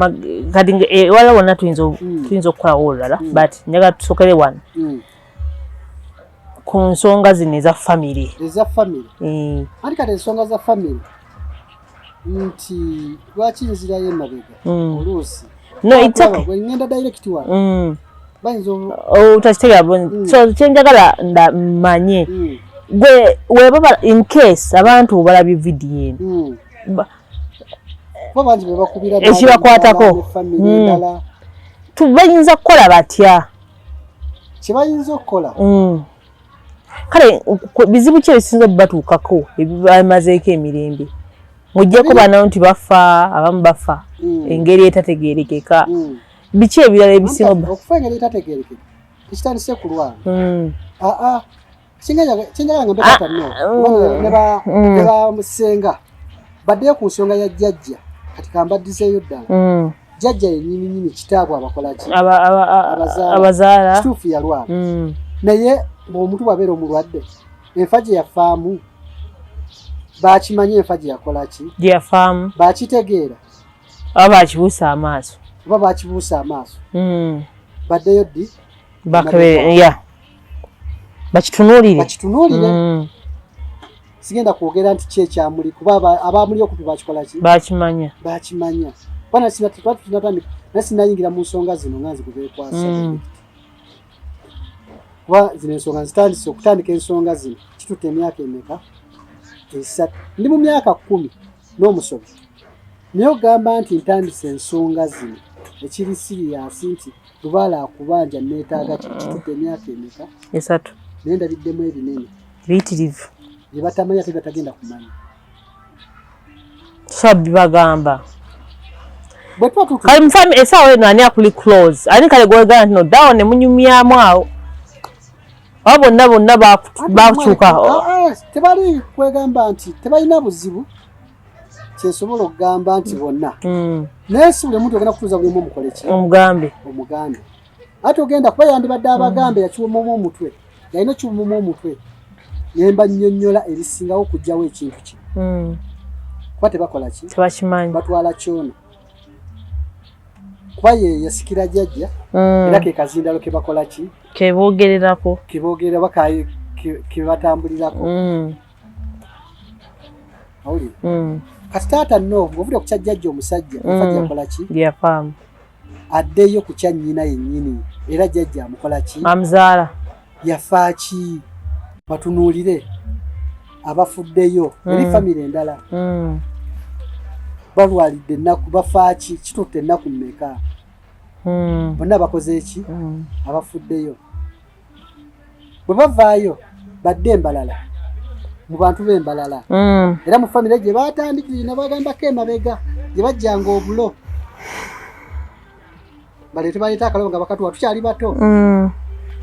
kati ewala wonna tuyinza tuyinza okukolawo olulala, but njagala tusookere wano ku nsonga zino eza family. Eza family. Anti kati ensonga za family nti lwaki nzirayo emabega oluusi? No, it's okay. Bwe ŋŋenda direct wano, bayinza otakitegeera. So kyenjagala nda mmanye, gwe webaba in case abantu balabye vidiyo eno, Kuba bangi be bakubira Ekibakwatako. ne family endala. Bayinza kukola batya? Kye bayinza okukola, Kale bizibu ki ebisinza obubatuukako ebibamazeeko emirembe, ng'oggyako bano nti bafa, abamu bafa engeri etategeerekeka? Biki ebirala ebisinga Okufa engeri etategeerekeka tekitandise kulwana. Aa, kyenjagala nga mbekata no ne bamusenga baddeyo ku nsonga ya jjajja. Kati kambaddizeeyo ddala. Jjajja yennyini nyini kitaabwe abakola ki? Abazaala. Abazaala. Kituufu yalwala, naye ng'omuntu bw'abeera omulwadde, enfa gye yafaamu bakimanyi? Enfa gye yakola ki? Gye yafaamu. Bakitegeera? Oba bakibuusa amaaso? Oba bakibuusa amaaso? Baddeyo ddi? Bakebe ya bakitunuulire. Bakitunuulire. Sigenda kwogera nti ki ekyamuli, kuba abamuli okumpi bakikola ki? Bakimanya. Bakimanya, kuba nasi sinayingira mu nsonga zino nga nze gwe beekwasa. Kuba zino ensonga nzitandise okutandika, ensonga zino kitutte emyaka emeka? 3. Ndi mu myaka 10 n'omusobi, naye ogamba nti ntandise ensonga zino ekiri serious nti lubaala akubanja neetaaga kino, kitutte emyaka emeka? 3. Naye ndabiddemu ebinene biyitirivu bye batamanyi ate batagenda kumanya. So bibagamba. Bwe tuba tutu Kale mufami essaawa eno ani akuli close? Ani kale gwegamba nti no ddawo ne munyumyamu awo, oba bonna bonna bakukyuka? Ah, ah, tebali kwegamba nti tebalina buzibu. Kyensobola okugamba nti bonna, naye si buli muntu ogenda kutuuza buli omu omukole ki? Omugambe. Omugambe. Ate ogenda kuba yandibadde abagambe yakiwomamu omutwe, yalina okiwomamu omutwe, nemba nnyonnyola ebisingawo okugjawo ekintu kino, kuba tebakola ki? Tebakimanyi. Batwala kyono kuba ye yasikira jjajja. Era ke kazindalo ke bakola ki? Keboogererako. Kebogerera oba ke batambulirako. Awulira? Kati taata no ng'ovudde ku kya jjajja omusajja, enfa gye yakola ki? Gyeyafaamu. Addeyo ku kya nnyina yennyini, era jjajja amukola ki? Amuzaala. Yafa ki? Batunuulire abafuddeyo eri famire endala. Balwalidde ennaku, bafa ki? Kitutte ennaku mmeka? Bonna bakoze ki? Abafuddeyo bwe bavaayo badde embalala mu bantu b'embalala, era mu famire gye batandikire nabagambako emabega gye bajjanga obulo baleete, baleete akalobo nga bakatuwa tukyali bato.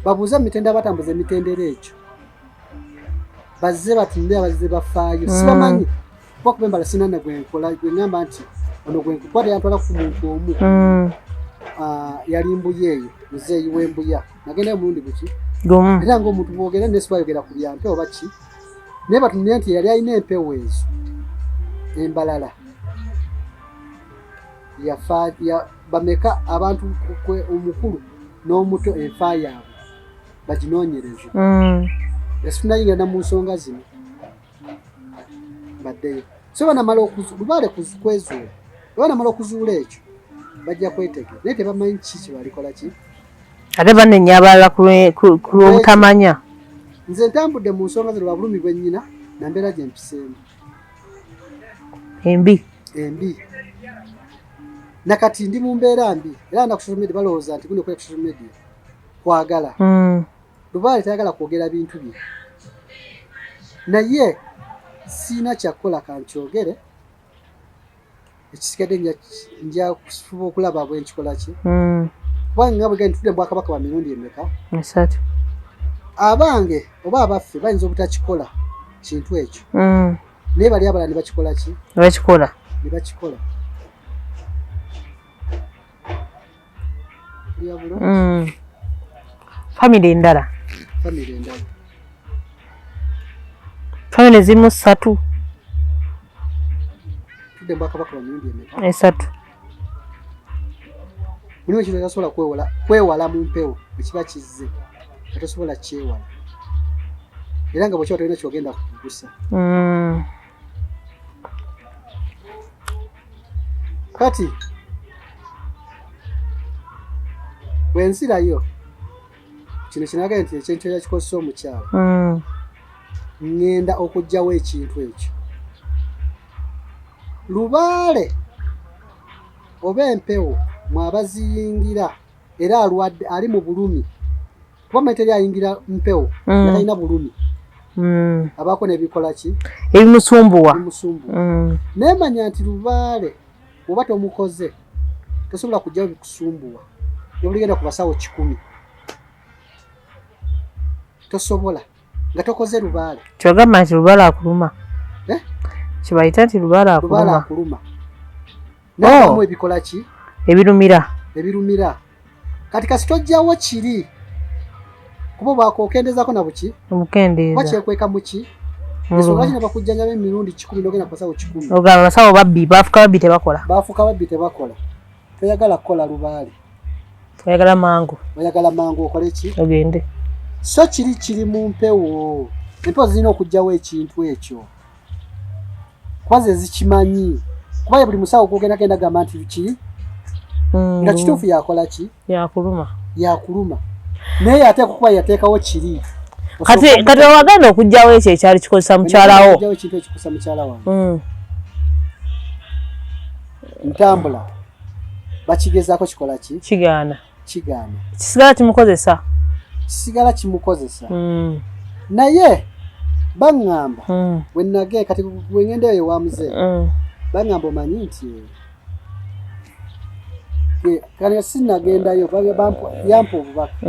Babuuze mu mitendera, batambuza emitendera ekyo, bazze batunule abazze bafaayo. Sibamanyi kuba kuba embala sina gwenkola gwe ŋŋamba nti ono gwenkukwata yantwala ku muntu omu. Ah, yali mbuya eyo, muzeeyi w'embuya, nagendayo omulundi guki? Gumu. Era ng'omuntu bwogera nesi bayogera ku byampewo baki, naye batunule nti yali alina empewo ezo embalala yafa ya, bameka abantu omukulu n'omuto enfa yaabwe baginoonyereze. Esitunayingira mu nsonga zino baddeyo. So banamala lubaale kwezuula, bwe banamala okuzuula ekyo bajja kwetegera, naye tebamanyi ki kyebalikola ki. Ate banenya abalala ku lw'obutamanya. Nze ntambudde mu nsonga zino lwa bulumi bwe nnyina na mbeera gye mpiseemu. Embi. Embi. Nakati ndi mu mbeera mbi, era na ku social media balowooza nti guno okola ku social media kwagala. Lubaale tayagala kwogera bintu bye. Naye siina kyakukola, kankyogere, ekisigadde nja kufuba okulaba bwe nkikola ki. Kubanga nga bwe ntudde mu bwakabaka bwa mirundi emeka? 3. Abange oba abaffe bayinza obutakikola kintu ekyo, naye bali abalala ne bakikola ki? Ne bakikola. Ne bakikola. Famire endala. Famire endala. Famire zirimu 3. Tudde mu bwakabaka bwa mirundi emeka? 3. Mulimu ekintu ekitasobola kwewala mu mpewo, bwe kiba kizze nga tosobola kyewala, era nga bw'okiba tolina ky'ogenda kugusa. Kati bwe nzirayo kino kinagambye nti ekintu ekikozesa omukyala, ŋŋenda okuggyawo ekintu ekyo. Lubaale oba empewo mw'abaziyingira era alwadde ali mu bulumi, kuba manyi teri ayingira mpewo nga talina bulumi, abaako n'ebikola ki? Ebimusumbuwa. Ebimusumbuwa. Naye manya nti lubaale bw'oba tomukoze tosobola kuggyawo bikusumbuwa, ne bw'oligenda ku basawo 100 tosobola nga tokoze lubaale. Kyogamba nti lubaale akuluma? Kibayita nti lubaale akuluma. Lubaale akuluma. Naye ebikola ki? Ebirumira. Ebirumira. Kati kasita oggyawo kiri, kuba bw'akokendezako na buki? Obukendeeza. Kuba kyekweka mu ki? Ensonga lwaki ne bakujjanjaba emirundi 100 n'ogenda ku basawo 100? Ogamba abasawo babbi, baafuuka babbi tebakola. Baafuuka babbi tebakola. Toyagala kukola lubaale. Oyagala mangu. Oyagala mangu okole ki? Ogende. So kiri kiri mu mpewo. Empewo zirina okuggyawo ekintu ekyo. Kuba ze zikimanyi. Kuba ye buli musawo gw'ogenda genda gamba nti ki? Nga kituufu yakola ki? Yakuluma. Yakuluma. Naye yateekwa kuba yateekawo kiri. Kati wagenda okuggyawo ekyo ekyali kikozesa mukyala wo. Okuggyawo ekintu ekikozesa mukyala wange. Ntambula. Bakigezaako kikola ki? Kigaana. Kigaana. Kisigala kimukozesa. Kisigala kimukozesa. Naye baŋŋamba bwe nage kati bwe ŋŋenda eyo wa muzeeyi, baŋŋamba omanyi nti kati sinnagendayo, yampa obubaka.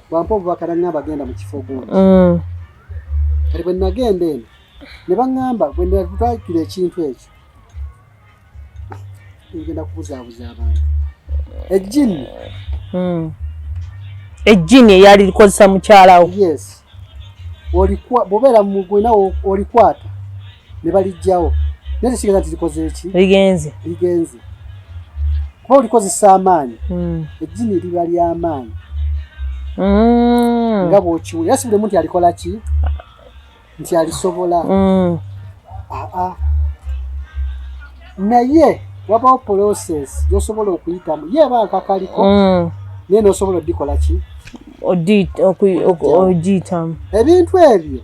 Bwampa obubaka naŋŋamba genda mu kifo gundi. Kati bwe nagenda eno ne baŋŋamba bwe natwakira ekintu ekyo ngenda kubuzaabuza abantu. Ejjini. Ejjini eyali likozesa mukyala wo. Yes. Bw'obeera mu gwena olikwata ne baliggyawo. Naye tekitegeeza nti likoze eki? Ligenze. Ligenze. Kuba olikozesa amaanyi. Ejjini liba ly'amaanyi. Nga bw'okiwulira. Era si buli muntu alikola ki? Nti alisobola. Naye wabawo process gy'osobola okuyitamu. Ye eba nkakaliko, naye n'osobola odikola ki? Ogiyitamu. Ebintu ebyo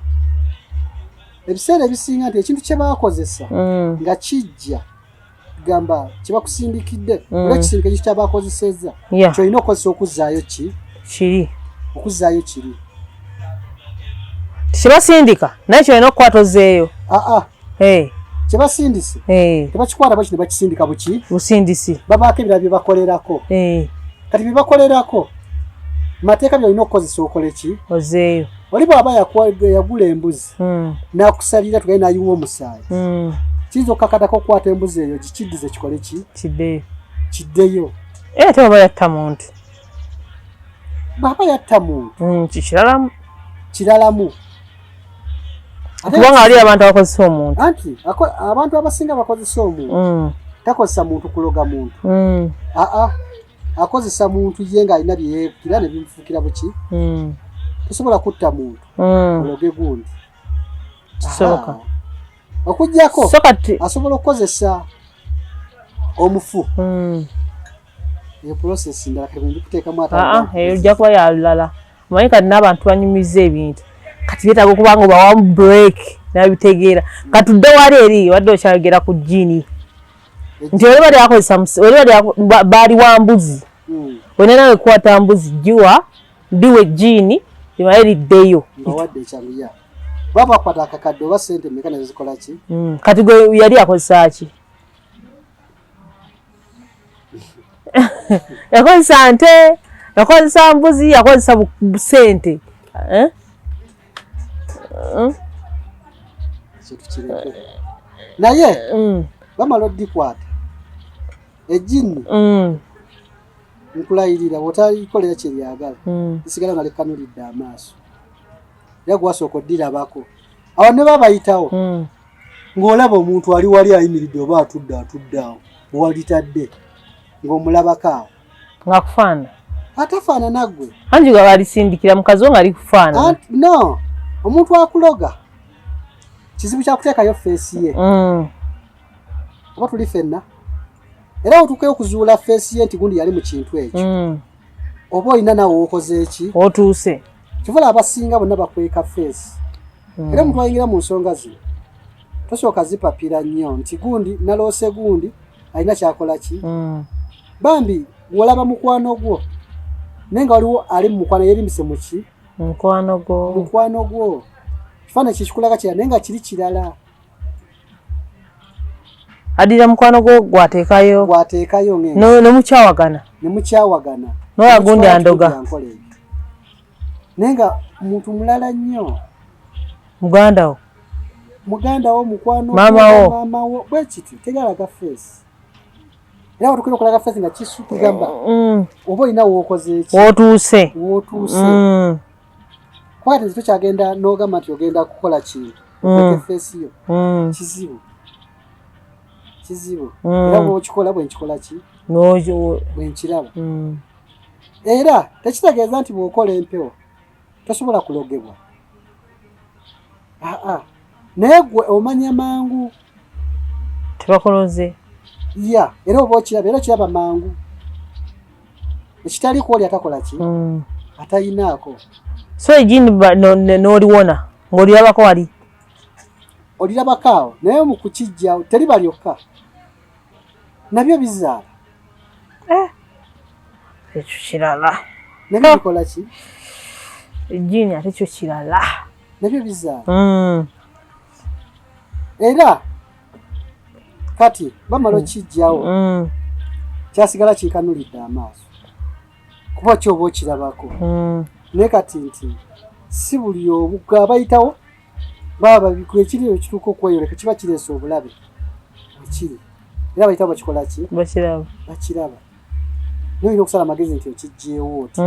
ebiseera ebisinga nti ekintu kye baakozesa nga kijja gamba kye bakusindikidde, olwo ekisindika ekintu kye baakozesezza, ky'olina okukozesa okuzzaayo ki? Kiri. Okuzzaayo kiri. Kibasindika naye kyolina okukwata ozzeeyo. Kye basindise tebakikwata bwe kino, bakisindika buki? Busindisi. Babaako ebirala bye bakolerako. Kati bye bakolerako mateeka by'olina okukozesa okole ki? Ozzeeyo. Oli bw'aba yagula embuzi n'akusalira tugende n'ayiwa omusaayi, kiyinza okukakatako okukwata embuzi eyo gikiddize kikole ki? Kiddeyo. Kiddeyo. Ate bw'aba yatta muntu. Bw'aba yatta muntu. Kiralamu. Kiralamu. Kubanga waliwo abantu abakozesa omuntu. Anti abantu abasinga bakozesa omuntu. Takozesa muntu kuloga muntu. Akozesa muntu ye ng'alina bye yeekira ne bimufuukira buki. Tosobola kutta muntu ologe gundi. Kisoboka. Okuggyako asobola okukozesa omufu. Eyo process ndala kati bwe ndikuteekamu ate eyo ojja kuba ya lulala. Omanyi kati n'abantu banyumiza ebintu. Kati beetaaga okuba nga obawamu break n'abitegeera. Katudde wali eri obadde okyayogera ku jjini. Nti oli bali akozesa oli bali baali wa mbuzi. Wena nawe kukwata mbuzi giwa ndiwe jjini limale liddeyo. Mbawadde ekyanguya. Baba bakwata akakadde oba sente meka nazo zikola ki? Kati gwe yali akozesa ki? Yakozesa nte, yakozesa mbuzi, yakozesa sente, eh? Naye bamala oddikwata ejjini, nkulayirira bw'otalikolera kye lyagala, lisigala nga likkanulidde amaaso, era gwasooka oddirabako awo ne babayitawo, ng'olaba omuntu ali wali ayimiridde oba atudde atudde awo walitadde ng'omulabako awo. Ng'akufaana? Atafaanana ggwe. Anti nga balisindikira mukazi wo nga likufaanana. No, omuntu akuloga kizibu kyakuteekayo face ye. Oba tuli ffenna era otuukeyo okuzuula face ye nti gundi yali mu kintu ekyo, oba olina naawe wokoze eki? Otuuse. Kivula abasinga bonna bakweka face. Era omuntu ayingira mu nsonga zino tosooka zipapira nnyo nti gundi naloose, gundi alina kyakola ki. Bambi wolaba mukwano gwo naye nga waliwo ali mu mukwano yerimbise muki? Mukwano gwo. Mukwano gwo, kifaananyi kikikulaga kirala naye nga kiri kirala. Adira mukwano gwo gwateekayo. Gwateekayo. Nemukyawagana. Nemukyawagana. Noya gundi andoga. Naye nga muntu mulala nnyo. Muganda wo. Muganda wo, mukwano. Maama wo. Maama wo, bwe kityo tegalaga face, era watukira okulaga face nga kisukugamba oba olina wookoze eki? Wootuuse. Wootuuse. Kuba kati tokyagenda n'ogamba nti ogenda kukola kintu okweka face yo. Kizibu, kizibu. Era bwokikola bwe nkikola ki, bwe nkiraba. Era tekitegeeza nti bw'okola empewo tosobola kulogebwa, aa, naye gwe omanya mangu. Tebakoloze. Ya, era oba okiraba, era okiraba mangu ekitali kwoli atakola ki, atayinaako. So ejini n'oliwona ng'olirabako wali. Olirabako awo, naye mu kukijjawo teriba lyokka, nabyo bizaala. Eh, ekyo kirala. Nabyo bikola ki? Ejini ate kyo kirala. Nabyo bizaala. Era kati bamala okijjawo, kyasigala kinkanulidde amaaso kuba kyoba okirabako. Naye kati nti si buli omu abayitawo baba babikula ekiri ekituuka okweyoleka kiba kireese obulabe ekiri, era abayitawo bakikola ki? Bakiraba. Bakiraba, naye olina okusala amagezi nti okijjeewo oti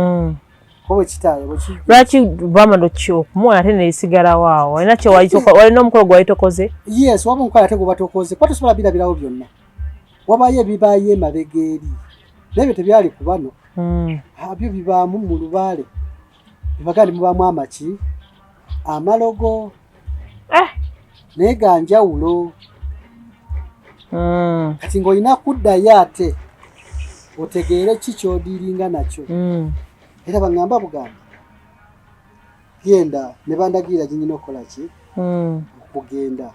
kuba bwekitaayo. Lwaki bamala okumuwa ate nesigalawo awo? Olina kyewalina omukolo gwe wali tokoze? Yes, waba omukola ate gwe batokoze, kuba tosobola birabirawo byonna. Wabayo ebibaayo emabega eri, naye ebyo tebyali ku bano. Byo bibaamu mu lubaale, bibaga ndi mubaamu amaki amalogo. Eh. Naye ga njawulo. Kati ng'olina kuddayo ate otegeere ki ky'odiiringa nakyo. Era baŋŋamba bugamba genda ne bandagirira gye nyina okukola ki, okugenda.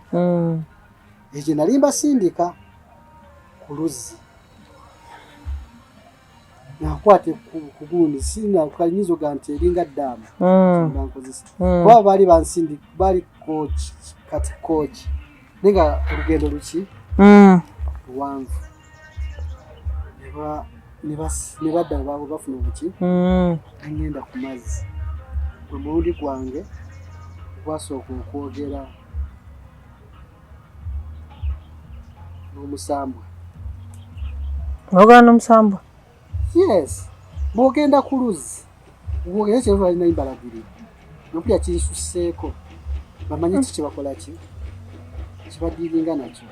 Ekyo nali mbasindika ku luzzi, nakwata ku gundi sinakanyinza oga nti eringa ddaamu. Bankozesa kuba baali bansindi baali kooki, kati kooki, naye nga olugendo luki? Luwanvu. Ne badda baabwe bafuna obuki. Ngenda ku mazzi gwe mulundi gwange gwasooka okwogera n'omusambwa. Oyogera n'omusambwa? Yes, bw'ogenda ku luzzi bwogenda kyalina mbalagirira nokulya kinsusseeko, bamanye ki kyebakola, ki kibadiiringa nakyo.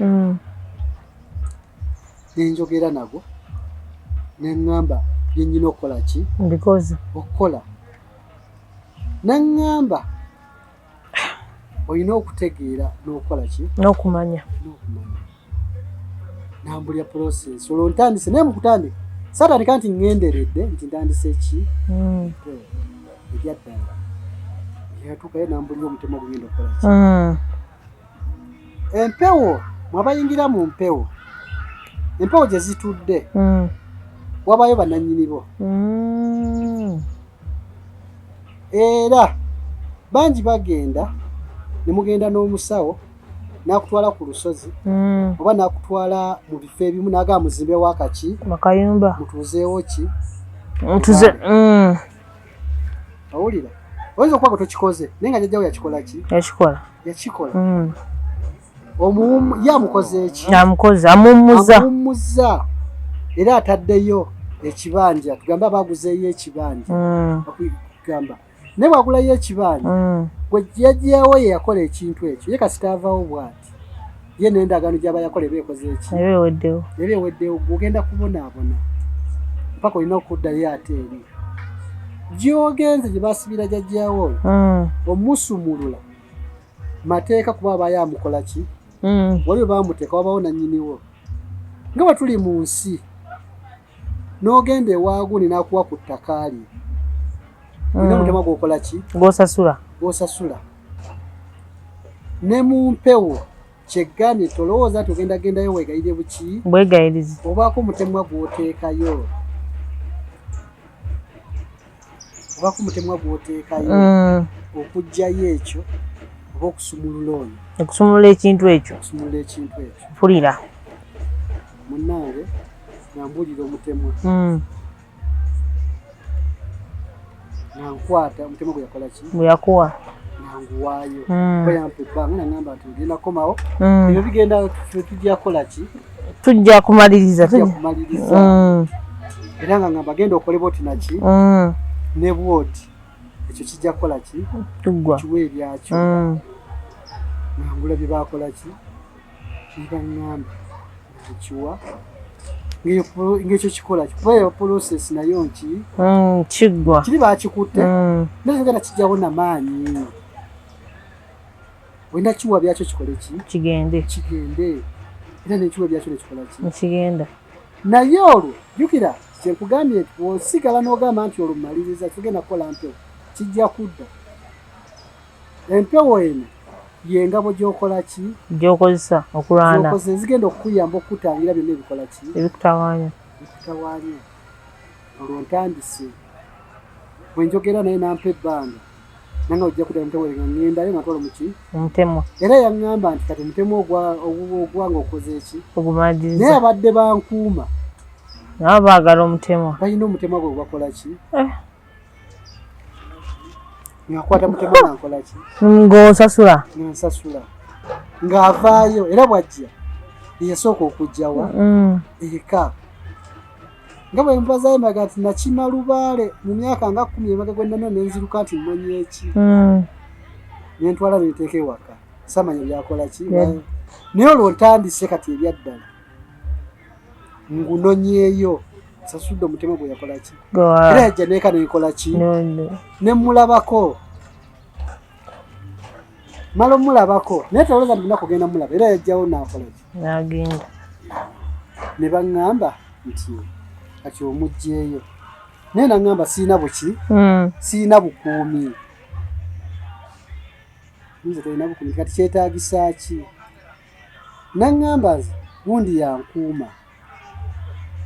Nenjogera nagwo, neŋŋamba byenyina okukola ki. Mbikoze. Okukola, neŋŋamba olina okutegeera n'okukola ki? N'okumanya. N'okumanya. Nambulya process, olwo ntandise, naye mu kutandika saatandika nti ŋŋenderedde nti ntandise ki. Ebyaddala yatuukayo nambulira omutima ogugenda okukola ki. Empewo mwabayingira mu mpewo, empewo gye zitudde, wabayo bannannyini bo. Era bangi bagenda Ne mugenda n'omusawo n'akutwala ku lusozi oba n'akutwala mu bifo ebimu n'agamba muzimbewo akaki Akayumba. Mutuuzeewo ki? Ntuze. Owulira, oyinza okuba nga tokikoze, naye nga jjajjawo yakikola ki? Yakikola. Yakikola. Ye amukoze eki? Amukoze, amuwummuza. Amuwummuza, era ataddeyo ekibanja, tugambe abaguzeeyo ekibanja. Gamba naye bwagulayo ekibanja, gwe jjajjawo ye yakola ekintu ekyo, ye kasita avaawo bw'ati, ye n'endagaano gy'aba yakola eba ekoze eki? Eba eweddewo. Eba eweddewo. Gwe ogenda kubonaabona mpaka olina okuddayo ate eri gy'ogenze gye basibira jjajjawo oyo, omusumulula mateeka, kuba abayo amukola ki? Waliwo bamuteeka, wabawo nannyiniwo. Nga bwe tuli mu nsi, n'ogenda ewaaguni n'akuwa ku ttaka lye, olina omutemwa gw'okola ki? Gw'osasula. Gw'osasula. Ne mu mpewo kyeggambye, tolowooza nti ogenda gendayo weegayirire buki. Bwegayirizi. Obaako omutemwa gw'oteekayo, obaako omutemwa gw'oteekayo okuggyayo ekyo oba okusumulula oyo. Okusumulula ekintu ekyo. Okusumulula ekintu ekyo. Mpulira. Munnange, nga mbuulira omutemwa, nga nkwata omutemwa gwe yakola ki? Bwe yakuwa. Nga nguwaayo. Kuba yampa ebbanga, nagamba nti ogenda kukomawo, ebyo bigenda, tujja kukola ki? Tujja kumaliriza. Tujja kumaliriza. Era nga ngamba genda okole bwoti naki ne bwoti, ekyo kijja kukola ki? Tuggwa. Kiwa ebyakyo. Nga ngula bye bakola ki, nebaŋŋamba nga nkiwa, ng'ekyo kikola ki, kuba eyo process nayo nki Kiggwa. Kiri bakikutte, naye togenda kijjawo namaanyi, olina kiwa byakyo kikole ki? Kigende. Kigende. Era nekiwa byakyo nekikola ki? Nekigenda. Naye olwo jjukira kyenkugambye nti bw'osigala n'ogamba nti olwo mmaliriza, tugenda kukola mpewo, kijja kudda. Empewo eno yengabo gy'okola ki? Gy'okozesa okulwana. Gy'okozesa, ezigenda okukuyamba okukutangira byonna ebikola ki? Ebikutawaanya. Ebikutawaanya. Olwo ntandise, bwe njogera naye nampa ebbanga, nanga ojja kudda mutemwa, nga ŋŋendayo nga ntwala muki? Omutemwa. Era yaŋŋamba nti kati omutemwa ogwanga okoze eki? Ogumaliriza. Naye abadde bankuuma. Nabo baagala omutemwa. Balina omutemwa gwe bakola ki? Eh. Ngakwata mutemwa nga nkola ki? Ng'osasula. Nga nsasula, ng'avaayo, era bw'ajja yeyasooka okujjawa eka, nga bwe mbazayo mbaga nti nakima lubaale mu myaka nga 10 emabega gwe nano, nenziruka nti nnonye eki, nentwala nenteeka ewaka, samanya byakola ki. Naye olwo ntandise kati ebyaddala, ngunonyeeyo, sasudde omutima gwe yakola ki, era yajja neeka nenkola ki? Nemulabako, mala omulabako, naye tolowooza nti lunaku ogenda mulaba. Era yajjawo nakola ki? N'agenda. Ne baŋŋamba nti kati omugjeeyo, naye naŋŋamba siina buki, siina bukuumi. Nze tolina bukuumi, kati kyetaagisa ki? Naŋŋamba nze gundi yankuuma,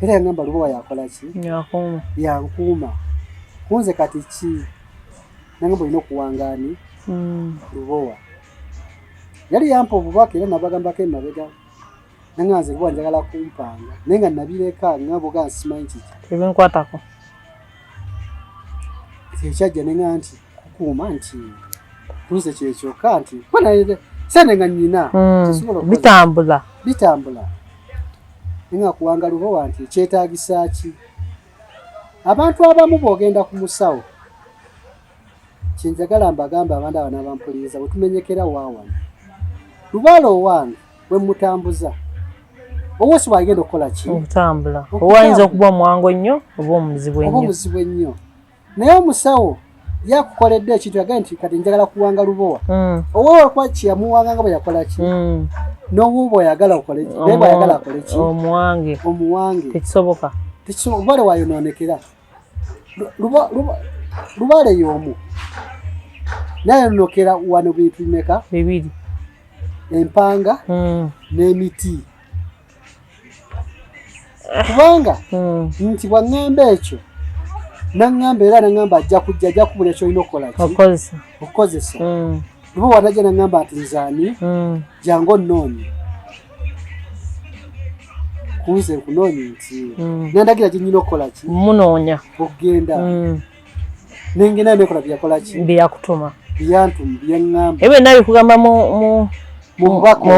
era yaŋŋamba Lubowa yakola ki? Yakuuma. Yankuuma kunze, kati ki? Naŋŋamba olina okuwangaani Lubowa. Yali yampa obubaka, era nabagambako emabega, naŋŋamba nze Lubowa njagala kumpanga, naye nga nabireka, nga nsimanyi kiki. Tebinkwatako. Ekyajja neŋŋamba nti kukuuma nti kunze kyekyokka, nti kuba naye sente nga nnyina, tesobola okukola. Bitambula. Bitambula, naye nga kuwanga Lubowa nti ekyetaagisa ki? Abantu abamu bw'ogenda ku musawo, kyenjagala mbagamba abantu abo n'abampuliriza, bwe tumenyekera waawano, lubaale owange bwe mutambuza, owosi bwagenda okukola ki? Okutambula. Okutambula. Oba ayinza okuba omwangu ennyo oba omuzibu oba ennyo. Omuzibu ennyo, naye omusawo yakukoledde ekintu, yagambye nti kati njagala kuwanga Lubowa, owowe kuba kyeyamuwanga nga bwe yakola ki, n'owu bw'oyagala okole ki, naye bw'ayagala akole ki? Omuwange. Omuwange. Tekisoboka. Tekisoboka, lubaale wayonoonekera. Lubaale y'omu nayonokera wano bintu bimeka? Bibiri. Empanga n'emiti, kubanga nti bwaŋŋamba ekyo, naŋŋamba, era naŋŋamba ajja kujja, ajja kubula ekyolina okukola ki? Okukozesa. Okukozesa. Lubowa najja naŋŋamba nti nzaani jangu onnoonye kunze nkunoonye nti nandagira gye nnyina okukola ki munoonya okugenda nengenda nekola byeyakola ki byeyakutuma byantuma byeŋŋamba ebyo byonna bikugamba mu bubaka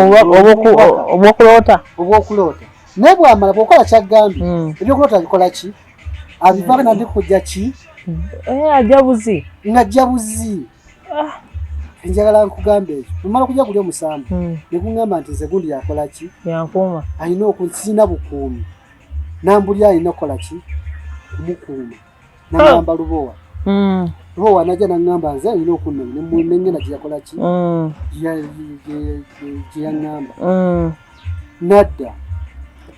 obwokuloota obwokuloota naye bwamala bwokola kyaggambye ebyokuloota bikola ki abivaako nandi kujja ki eh, ajja buzi ng'ajja buzi ah. Njagala nkugambe ekyo omala kujja kulya omusambu ne kuŋŋamba nti nze gundi yakola ki yankuuma alina okusina bukuumi nambuli alina okukola ki kumukuuma naŋŋamba Lubowa Lubowa najja naŋŋamba nze alina okunnoonya nengenda gye yakola ki gye yaŋŋamba nadda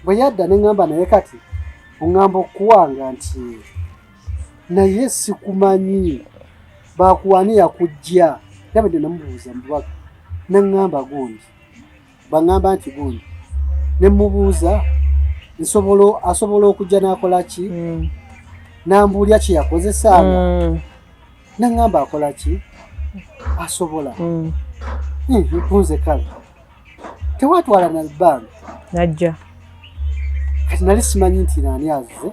bwe yadda ne ŋŋamba naye kati oŋŋamba okuwanga nti naye sikumanyi bakuwani yakujja yabadde namubuuza mububaka naŋŋamba gundi baŋŋamba nti gundi ne mubuuza nsobola asobola okujja n'akola ki nambuulya kye yakozesanga naŋŋamba akola ki asobola nkunze kale tewatwala na bbanga najja kati nali simanyi nti naani azze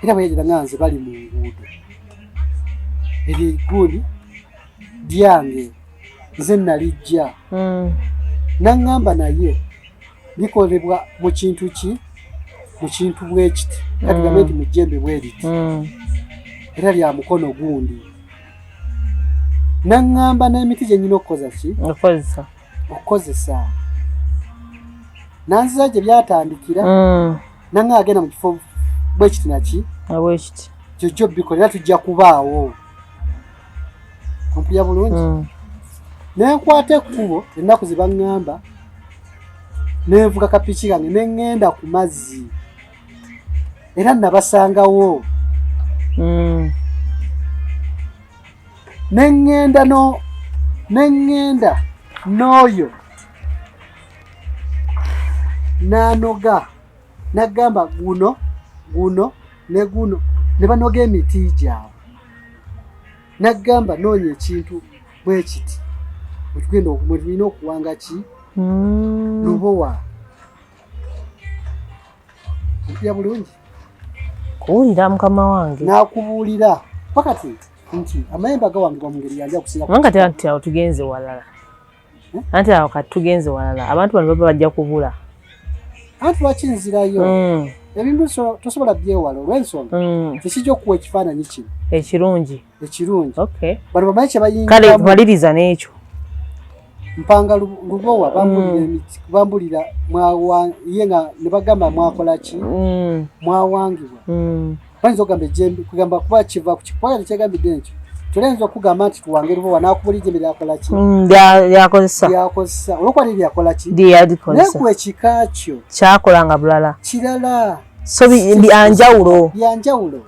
era bwe yagira nga nze bali mu nguudo eryo egundi lyange nze nalijja naŋŋamba naye likolebwa mu kintu ki mu kintu bwe kiti kati gambe nti mu jjembe bwe riti era lya mukono gundi naŋŋamba n'emiti gye nnyina okukoza ki okukozesa nanziza gye byatandikira naŋŋamba agenda mu kifo bwe kiti naki bwekiti kyojja obikola era tujja kubaawo ompulira bulungi nenkwata ekkubo ennaku ze baŋŋamba nenvuga kapiki kange neŋŋenda ku mazzi era nabasangawo neŋŋenda no neŋŋenda n'oyo n'anoga n'agamba guno guno ne guno ne banoga emiti gyabwe n'agamba noonya ekintu bwe kiti bwe tulina okuwanga ki Lubowa ompulira bulungi kuwulira mukama wange n'akubuulira pakati nti amayembe agawangibwa mu ngeri yanjawulo okusinga kubanga tera nti awo tugenze walala anti awo kati tugenze walala abantu bano baba bajja kubula anti lwaki nzirayo ebintu tosobola byewala olw'ensonga tekijja okuwa ekifaananyi kino ekirungi ekirungi okay bano bamanyi kye kale bayingiramu maliriza n'ekyo mpanga Lubowa bambulira emiti bambulira mwawa ye nga ne bagamba mwakola ki mwawangibwa bayinza okugamba ejjembe kugamba kuba kiva ku kikuba tekyegambidde ekyo toyinza okugamba nti tuwange Lubowa n'akubula ejjembe lyakola ki lyakozesa lyakozesa olwokuba lye lyakola ki lyakozesa naye ku ekika kyo kyakolanga bulala kirala so byanjawulo byanjawulo.